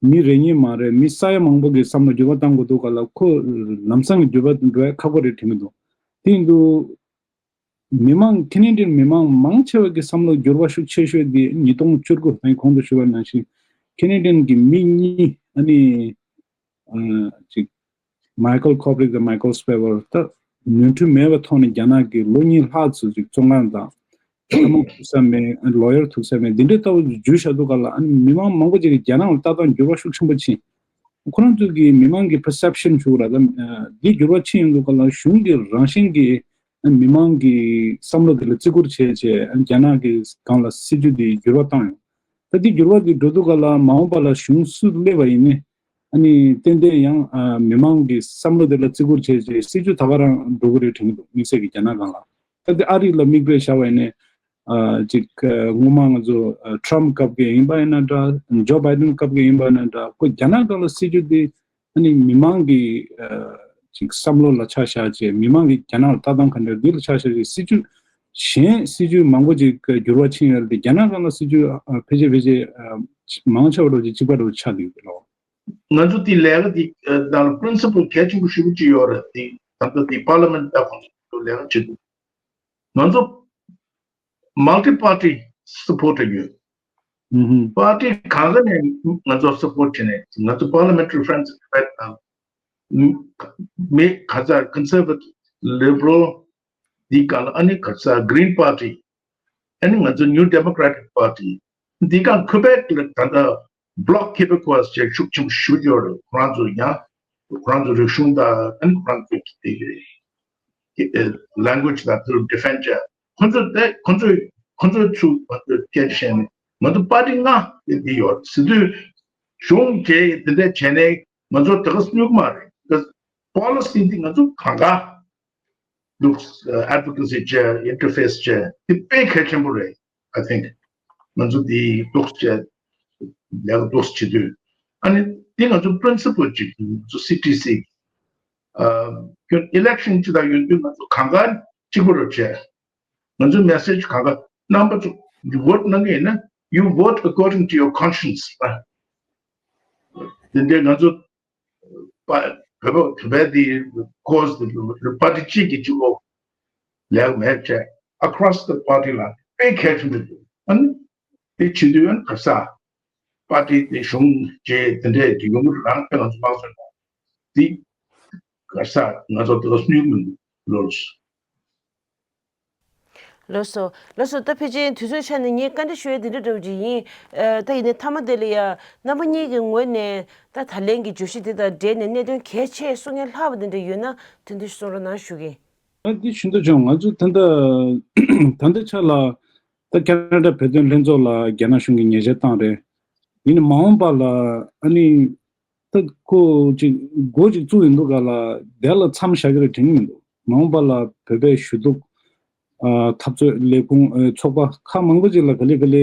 མི་རེ་གཉིས་མ་རེད། མི་ས་ཡ་མང་པོ་གི་བསམ་བློ་འགྱུར་བ་གཏང་དགོས་འདུག་ག་ལ། ཁོ་ལམ་སང་གི་འགྱུར་བ་འགྲོ་ཡ་ཁག་པོ་རེད་དྲན་གྱི་འདུག་དེ་ཡིན་དུས། མི་མང་ཁེ་ནེ་ཌི་ཡན་མི་མང་མང་ཆེ་བ་གི་བསམ་བློ་འགྱུར་བ་ཤུགས་ཆེ་ཤོས་དེ་ཉིས་སྟོང་བཅུ་དགུ་ཨ་ནི་གོང་དུ་ཞུས་པ་ནང་བཞིན་ཁེ་ནེ་ཌི་ཡན་གི་མི་གཉིས་ཨ་ནི་ཨ་ཅིག་མའི་ཁལ་ཁོ་པི་རིག་དང་མའི་ཁལ་སྤེ་བར་ད་ནོར་འཁྲུལ་མེད་པའི་ཐོག་ནས་རྒྱ་ནག་གི་ལོ་གཉིས་ལྷག་ཙམ་ཅིག་བཙོན་ཁང་དང་ལྷ་མོ་ཐུག་ས་མེད། ལོ་ཡར་ཐུག་ས་མེད། འདི་འདྲའི་ལྟ་བུ་བརྗོད་བཞག་འདུག་ག་ལ། ཨ་ནི་མི་མང་མང་པོ་ཅིག་གིས་རྒྱ་ནག་ལ་ལྟ་སྟངས་འགྱུར་བ་ཤུགས་ཆེན་པོ་ཕྱིན། ཁོ་རང་ཚོ་གི་མི་མང་གི་པར་སེབ་ཤན་ཞུ་ག་ལ་ད་འདི་འགྱུར་བ་ཕྱིན་ཡོང་འདུག་ག་ལ། གཞུང་གི་རང་བཞིན་གྱི་མི་མང་གི་བསམ་བློ་དེ་ལ་བརྩི་བཀུར་བྱས་བྱས་རྒྱ་ནག་གི་སྒང་ལ་སྲིད་ཇུས་དེ་འགྱུར་བ་བཏང་ཡོང་། ད་འདི་འགྱུར་བ་དེ་འགྲོ་འདུག་ག་ལ། མ་འོངས་པ་ལ་གཞུང་སུ་སླེབས་པ་ཡིན་ནའི་ཨ་ནི་ཏན་ཏན་ཡང་ཨ་མི་མང་གི་བསམ་བློ་དེ་ལ་བརྩི་བཀུར་བྱས་བྱས་སྲིད་ཇུས་ད་ག་རང་འགྲོ་གི་རེད་དྲན་གྱི་འདུག་དམིགས་བསལ་གྱི་རྒྱ་ནག་སྒང་ལ། ད་འདི་ཨ་རི་ལ་མིག་དཔེ་བཞག་པ་ཡིན་ནའི། ཨ་ཅིག་ཨ་སྔོན་མ་ང་ཚོ་ཨ་ཊྲམ་སྐབས་ཀྱི་ཡིན་པ་ཡིན་ན་འདྲ། ཇོ་བྷའི་ཌེན་སྐབས་ཀྱི་ཡིན་པ་ཡིན་ན་འདྲ། ཁོ་རྒྱ་ནག་སྒང་ལ་སྲིད་ཇུས་དེ་ཨ་ནི་མི་མང་གི་ཨ་ཅིག་བསམ་བློ་ལ་ཆ་བཞག་བྱས། མི་མང་གི་རྒྱ་ནག་ལ་ལྟ་སྟངས་ག་འདྲ་འདི་ལ་ཆ་བཞག་བྱས་སྲིད་ཇུས་གཞན་སྲིད་ཇུས་མང་པོ་ཅིག་འགྱུར་བ་ཕྱིན་ཡོད་རེད་དེ། རྒྱ་ནག་སྒང་ལ་སྲིད་ཇུས་ཨ་ཕལ་ཆེར་ཕལ་ཆེར་ཨ་མང་ཆེ་བ་འདྲ་བོ་ཅིག་གཅིག་པ་འདྲ་བོ་ཆགས་བསྡད་ཡོད་རེད་ལགས། ང་ཚོ་དེ་ལས་ཀ་དེ་ནང་ལ་པི་རིན་སི་པལ་གལ་ཆེན་པོ་ཞེ་པོ་ཅིག་ཡོད་རེད། དེ་ད་ལྟ་དེ་པར་ལི་མེན་ཊི་ལ་ཁོང་ཚོ་ལས་ཀ་བྱེད་དུས། ང་ཚོ་མལ་ཊི་པར་ཊི་སི་པོར་ཊར་ཡོད། ཨུ་ཧུམ། པར་ཊི་གང་ག་ནས་ང་ཚོ་སི་པོར་ཊི་བྱས་ནས་ང་ཚོ་Parliamentary Friends of Tibet དང་མི་ག་ཚ་Conservative Liberal འདི་གང་ལ་ཨ་ནི་ག་ཚ་Green Party ཨ་ནི་ང་ཚོ་New Democratic Party འདི་གང་ཁུ་བེག་ལ་ད་ལྟ་Bloc Québécois ཞེས་ཤུགས་ཆེན་པོ་ཞུ་ཡོད་རེད། ཁོ་རང་ཚོ་ཡང་ཁོ་རང་ཚོ་རིག་གཞུང་དང་ཨ་ནི་ཁོ་རང་ཚོ་གི་language དང་དེ་ལ་defend བྱས། ཁོ་ཚོ་དེ་ཁོ་ཚོས་ཁོ་ཚོའི་ཚུལ་ཁོ་ཚོས་སྐད་ཆ་བཤད་ནས་ང་ཚོ་པར་ཊི་ལྔ་དེ་འདི་ཡོད་ཟེར་དུས་གཞུང་དེ་དེ་འདྲ་བྱས་ནས་ང་ཚོ་དེ་ག་སྨྱུག་མ་རེད། དེ་policy འདི་ང་ཚོ་གང་ག་འདུག advocacy བྱས། interface བྱས། དེ་དཔེ་གལ་ཆེན་པོ་རེད། I think ང་ཚོ་འདི་འདུག་བྱས་ལས་ཀ་འདུག་བྱེད་དུས་ཨ་ནི་འདི་ང་ཚོ་པི་རིན་སི་པལ་ཅིག་ང་ཚོ་སི་ཊི་སི་ཨ་ཁྱོད་election ཅིག་དང་ཡོང་དུས་ང་ཚོ་གང་ག་གཅིག་པ་རུ་བྱས། ང་ཚོའི་message གང་ག་རྣམ་པ་ཚོ་vote གནང་གི་ཡིན་ན། You vote according to your conscience ཨ། དེ་འདྲའི་ང་ཚོ་པ་བོད་པ་བོད་པའི་དེ་cause དེ་པར་ཊི་གཅིག་གི་གཅིག་པོ་ལས་མེད་བྱས། Across the party ལ་དཔེ་གལ་ཆེན་པོ་འདུག་ཨ་ནི་དེ་བྱེད་དུས་ཡང་ག་ས་པར་ཊི་དེ་གཞུང་བྱས་དེ་འདྲས་ཀྱི་ཡོང་གི་རང་དཔེ་ང་ཚོ་མང་ཚོད་ནང་དེ་ག་ས་ང་ཚོ་དེ་ག་སྨྱུག་མི་འདུག་ལོ་ལོ། ལགས་སོ། ལགས་སོ། ད་ཕལ་ཆེར་དུས་ཚོད་ཆ་ནས་ངས་བཀའ་འདྲི་ཞུ་ཡ་དེ་འདྲ་འདྲ་བོ་ཅིག་ཡིན། ཨ་ད་ཡིན་ནའི་མཐའ་མ་དེ་ལ་ཡ་རྣམ་པ་གཉིས་ཀྱི་ངོས་ནས་ད་ད་ལན་གྱི་བརྗོད་གཞི་དེ་དང་འབྲེལ་ནས་གནད་དོན་གལ་ཆེ་གསུང་མཁན་ལྷག་པ་དེ་འདྲ་ཡོད་ན་དེ་འདྲ་གསུང་རོགས་གནང་ཞུ་གི། ཨ་འདི་ཞུ་འདོད་བྱུང་། ང་ཚོ་ད་ལྟ་ད་ལྟའི་ཆ་ལ་ད་ཁེ་ན་ཌ་བོད་དོན་ལྷན་ཚོགས་ལ་རྒྱ་ནག་གཞུང་གིས་ཉེས་ཆད་བཏང་རེད། ཡིན་ནའི་མ་འོངས་པ་ལ་ཨ་ནི་ད་ཁོ་ཅིག་འགོ་ཅིག་བཙུགས་ཡིན་འདུག་ག་ལ། དེ་ལ་མཚམས་བཞག་གི་རེད་དྲན་གྱི་མི་འདུག་མ་འོངས་པ་ལ་བོད་པའི་ཞུ་གཏུག་ཨ་འཐབ་རྩོད་ལས་ཁུངས་ཨ་ཚོགས་པ་ཁག་མང་པོ་ཅིག་ལ་ག་ལེ་ག་ལེ་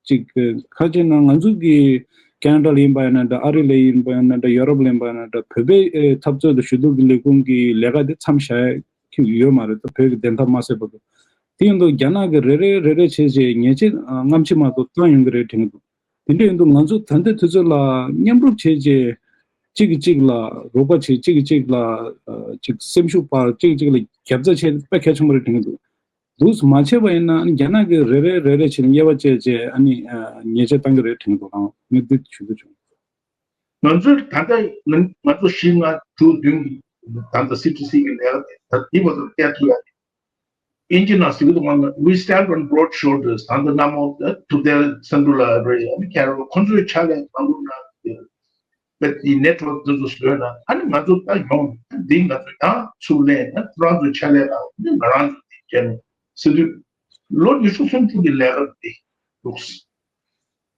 ཅིག་ཨ་ག་རེ་བྱས་ན་ང་ཚོ་གི་ཁེ་ན་ཌ་ལ་ཡིན་པ་ཡིན་ན་འདྲ། ཨ་རི་ལ་ཡིན་པ་ཡིན་ན་འདྲ། ཡོ་རོབ་ལ་ཡིན་པ་ཡིན་ན་འདྲ། བོད་པའི་ཨ་འཐབ་རྩོད་དང་ཞུ་གཏུག་གི་ལས་ཁུངས་ཀྱི་ལས་ཀ་དེ་མཚམས་བཞག་ཡོད་མ་རེད། ད་བོད་ཀྱི་བདེན་མཐའ་མ་གསལ་བར་དུ། དེ་ཡིན་དུས་རྒྱ་ནག་གིས་རེ་རེ་རེ་རེ་བྱས་བྱས་ཉེས་ཆད་ཨ་སྔ་ཕྱི་མ་གཏོགས་བཏང་ཡོང་གི་རེད་དྲན་གྱི་འདུག་དེ་འདྲ་ཡིན་དུས་ང་ཚོ་ད་ལྟའི་དུས་ཚོད་ལ་མཉམ་རུབ་བྱས་བྱས་གཅིག་གིས་གཅིག་ལ་རོགས་པ་བྱེད། གཅིག་གིས་གཅིག་ལ་ཨ་ཅིག་སེམས་ཤུགས་སྤར། གཅིག་གིས་གཅིག་ལ་རྒྱབ་རྩ་བྱེད་དཔེ་གལ་ཆེན་པོ་རེད་དྲན་གྱི་འདུག་འདུག་སེ་མ་བྱས་པ་ཡིན་ན་རྒྱ་ནག་གིས་རེ་རེ་རེ་རེ་བྱས་ནས་དབྱེ་བ་བཅད་བྱས་ཨ་ནི་ཨ་ཉེས་ཆད་བཏང་གི་རེད་དྲན་གྱི་འདུག་ཨང་། ངས་འདི་ཞུ་འདོད་བྱུང་། ང་ཚོས་ད་ལྟ་ང་ང་ཚོ་བཞི་ལྔ་དྲུག་བདུན་གྱི་ད་ལྟ་སི་ཊི་སི་གི་ལས་ཀ་དེ་ད་འདི་བར་དུ་སྐྱེལ་ཐུབ་ཡ་དེ། དབྱིན་ཇི་ནང་ཟེར་གྱི་འདུག་ག We stand on broad shoulders. ད་ལྟ་ན་མོ་ཐུབ་བསྟན་སན་དུ་ལ་རེད། ཨ་ནི་ཁེ་རོ་ཁོ་ཚོའི་ཕྱག་ལས་མང་པོ་གནང་། བེད་དེ་ནེ་ཊི་ཝརཀ་དེ་ཚོ་བཟོས་ན་ཨ་ནི་ང་ཚོ་ད་ཡོང་འདི་ང་ཚོ་ཡང་ཚུར་ལེན་ན་ཁོ་རང་ཚོའི་ཕྱག་ལས་ལ་ནི་ང་རང་ཚོ་དེ་བྱས་ནས་ཟེར་དུས་ལོ་ཉི་ཤུ་སུམ་ཅུ་གི་ལས་ཀ་འདི་འདུག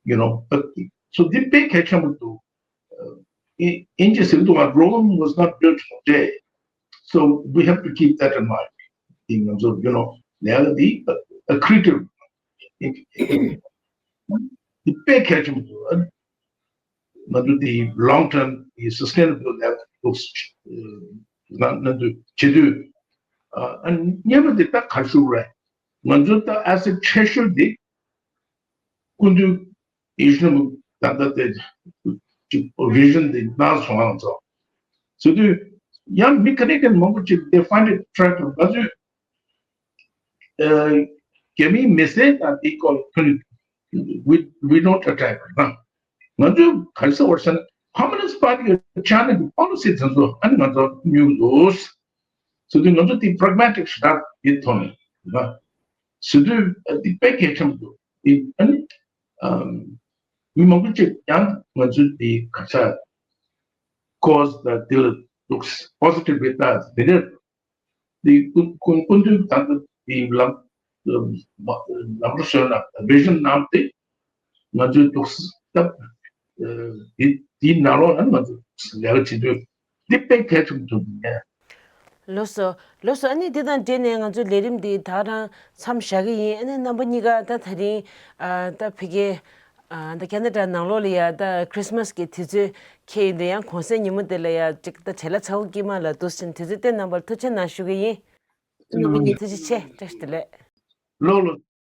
you know, but so འདི་དཔེ་གལ་ཆེན་པོ་འདུག་དབྱིན་ཇི་ཟེར་གྱི་འདུག་ག Rome was not built in a day. So we have to keep that in mind. འདི་ང་ཚོ་you know ལས་ཀ་འདི་accretive འདི་དཔེ་གལ་ཆེན་པོ་འདུག་ང་ཚོ་འདི་long term འདི་sustainable ལས་ཀ་འདུག་ན་ན་འདུག་བྱེད་དུས་ཨ་གཉིས་པ་འདི་ད་ག་ཞུ་རེད། ང་ཚོ་ད་as a threshold དེ་སྐུ་མདུན་ཡིད་བཞིན་ད་ལྟ་དེ་ཅིག་revision དེ་གནང་སོང་ང་ཚོ། བྱེད་དུས་ཡང་མི་ག་རེ་ག་མང་པོ་ཅིག they find it attractive ང་ཚོས། རྒྱ་མིའི་མི་སེར་དང་དེའི་སྐོར་ཁོ་ནི། we we don't attack ན། ང་ཚོས་ག་རེ་ཟེར་བར་ཟེར་ན་Communist Party གི་China གི་policy དེ་ཚོ་ཨ་ནི་ང་ཚོ་སྨྱུག་འདུག་ཟེར་དུས་ང་ཚོ་དེ་pragmatic start དེ་ཐོག་ནས་ན། ཟེར་དུས་དེ་དཔེ་གལ་ཆེན་པོ་འདུག་དེ་ཨ་ནི་མི་མང་པོ་ཅིག་ཡང་ང་ཚོ་དེ་ག་ས་cause དང་དེ་ལ་འདུག་positive way ལྟ་དེ་འདྲ། དེ་ཀུན་ཀུན་ཀུན་མཐུན་དང་དེ་ལམ་ལམ་ལམ་འགྲོ་བཟོས་ན་vision གནང་སྟེ་ང་ཚོའི་འདུག་སྟབས་དེ་དེའི་ནང་ལོགས་ན་ང་ཚོ་ལས་ཀ་བྱེད་དུས་འདི་དཔེ་གལ་ཆེན་པོ་འདུག་ངས། ལགས་སོ། ལགས་སོ། ཨ་ནི་འདི་དང་འབྲེལ་ནས་ང་ཚོའི་ལས་རིམ་འདི་ད་རང་མཚམས་བཞག་གི་ཡིན། ཨ་ནི་རྣམ་པ་གཉིས་ཀ་ད་ད་རིང་ཨ་ད་ཕ་གི་ཨ་ད་ཁེ་ན་ཌ་ནང་ལོགས་ལ་ཡ་ད་Christmas གི་དུས་ཚོད་འཁེལ་ཡོད་དུས་ཡང་གུང་སེང་ཉིན་མོ་དེ་ལ་ཡ་ཅིག་ད་བྲེལ་བ་ཚ་པོ་སྐྱེས་མ་ལ་འདུག་ཟིན་དུས་ཚོད་བཏོན་གནང་བར་ཐུགས་རྗེ་གནང་ཞུ་གི་ཡིན། རྣམ་པ་གཉིས་ཐུགས་རྗེ་ཆེ། བཀྲ་ཤིས་བདེ་ལེགས། ལགས་ལགས།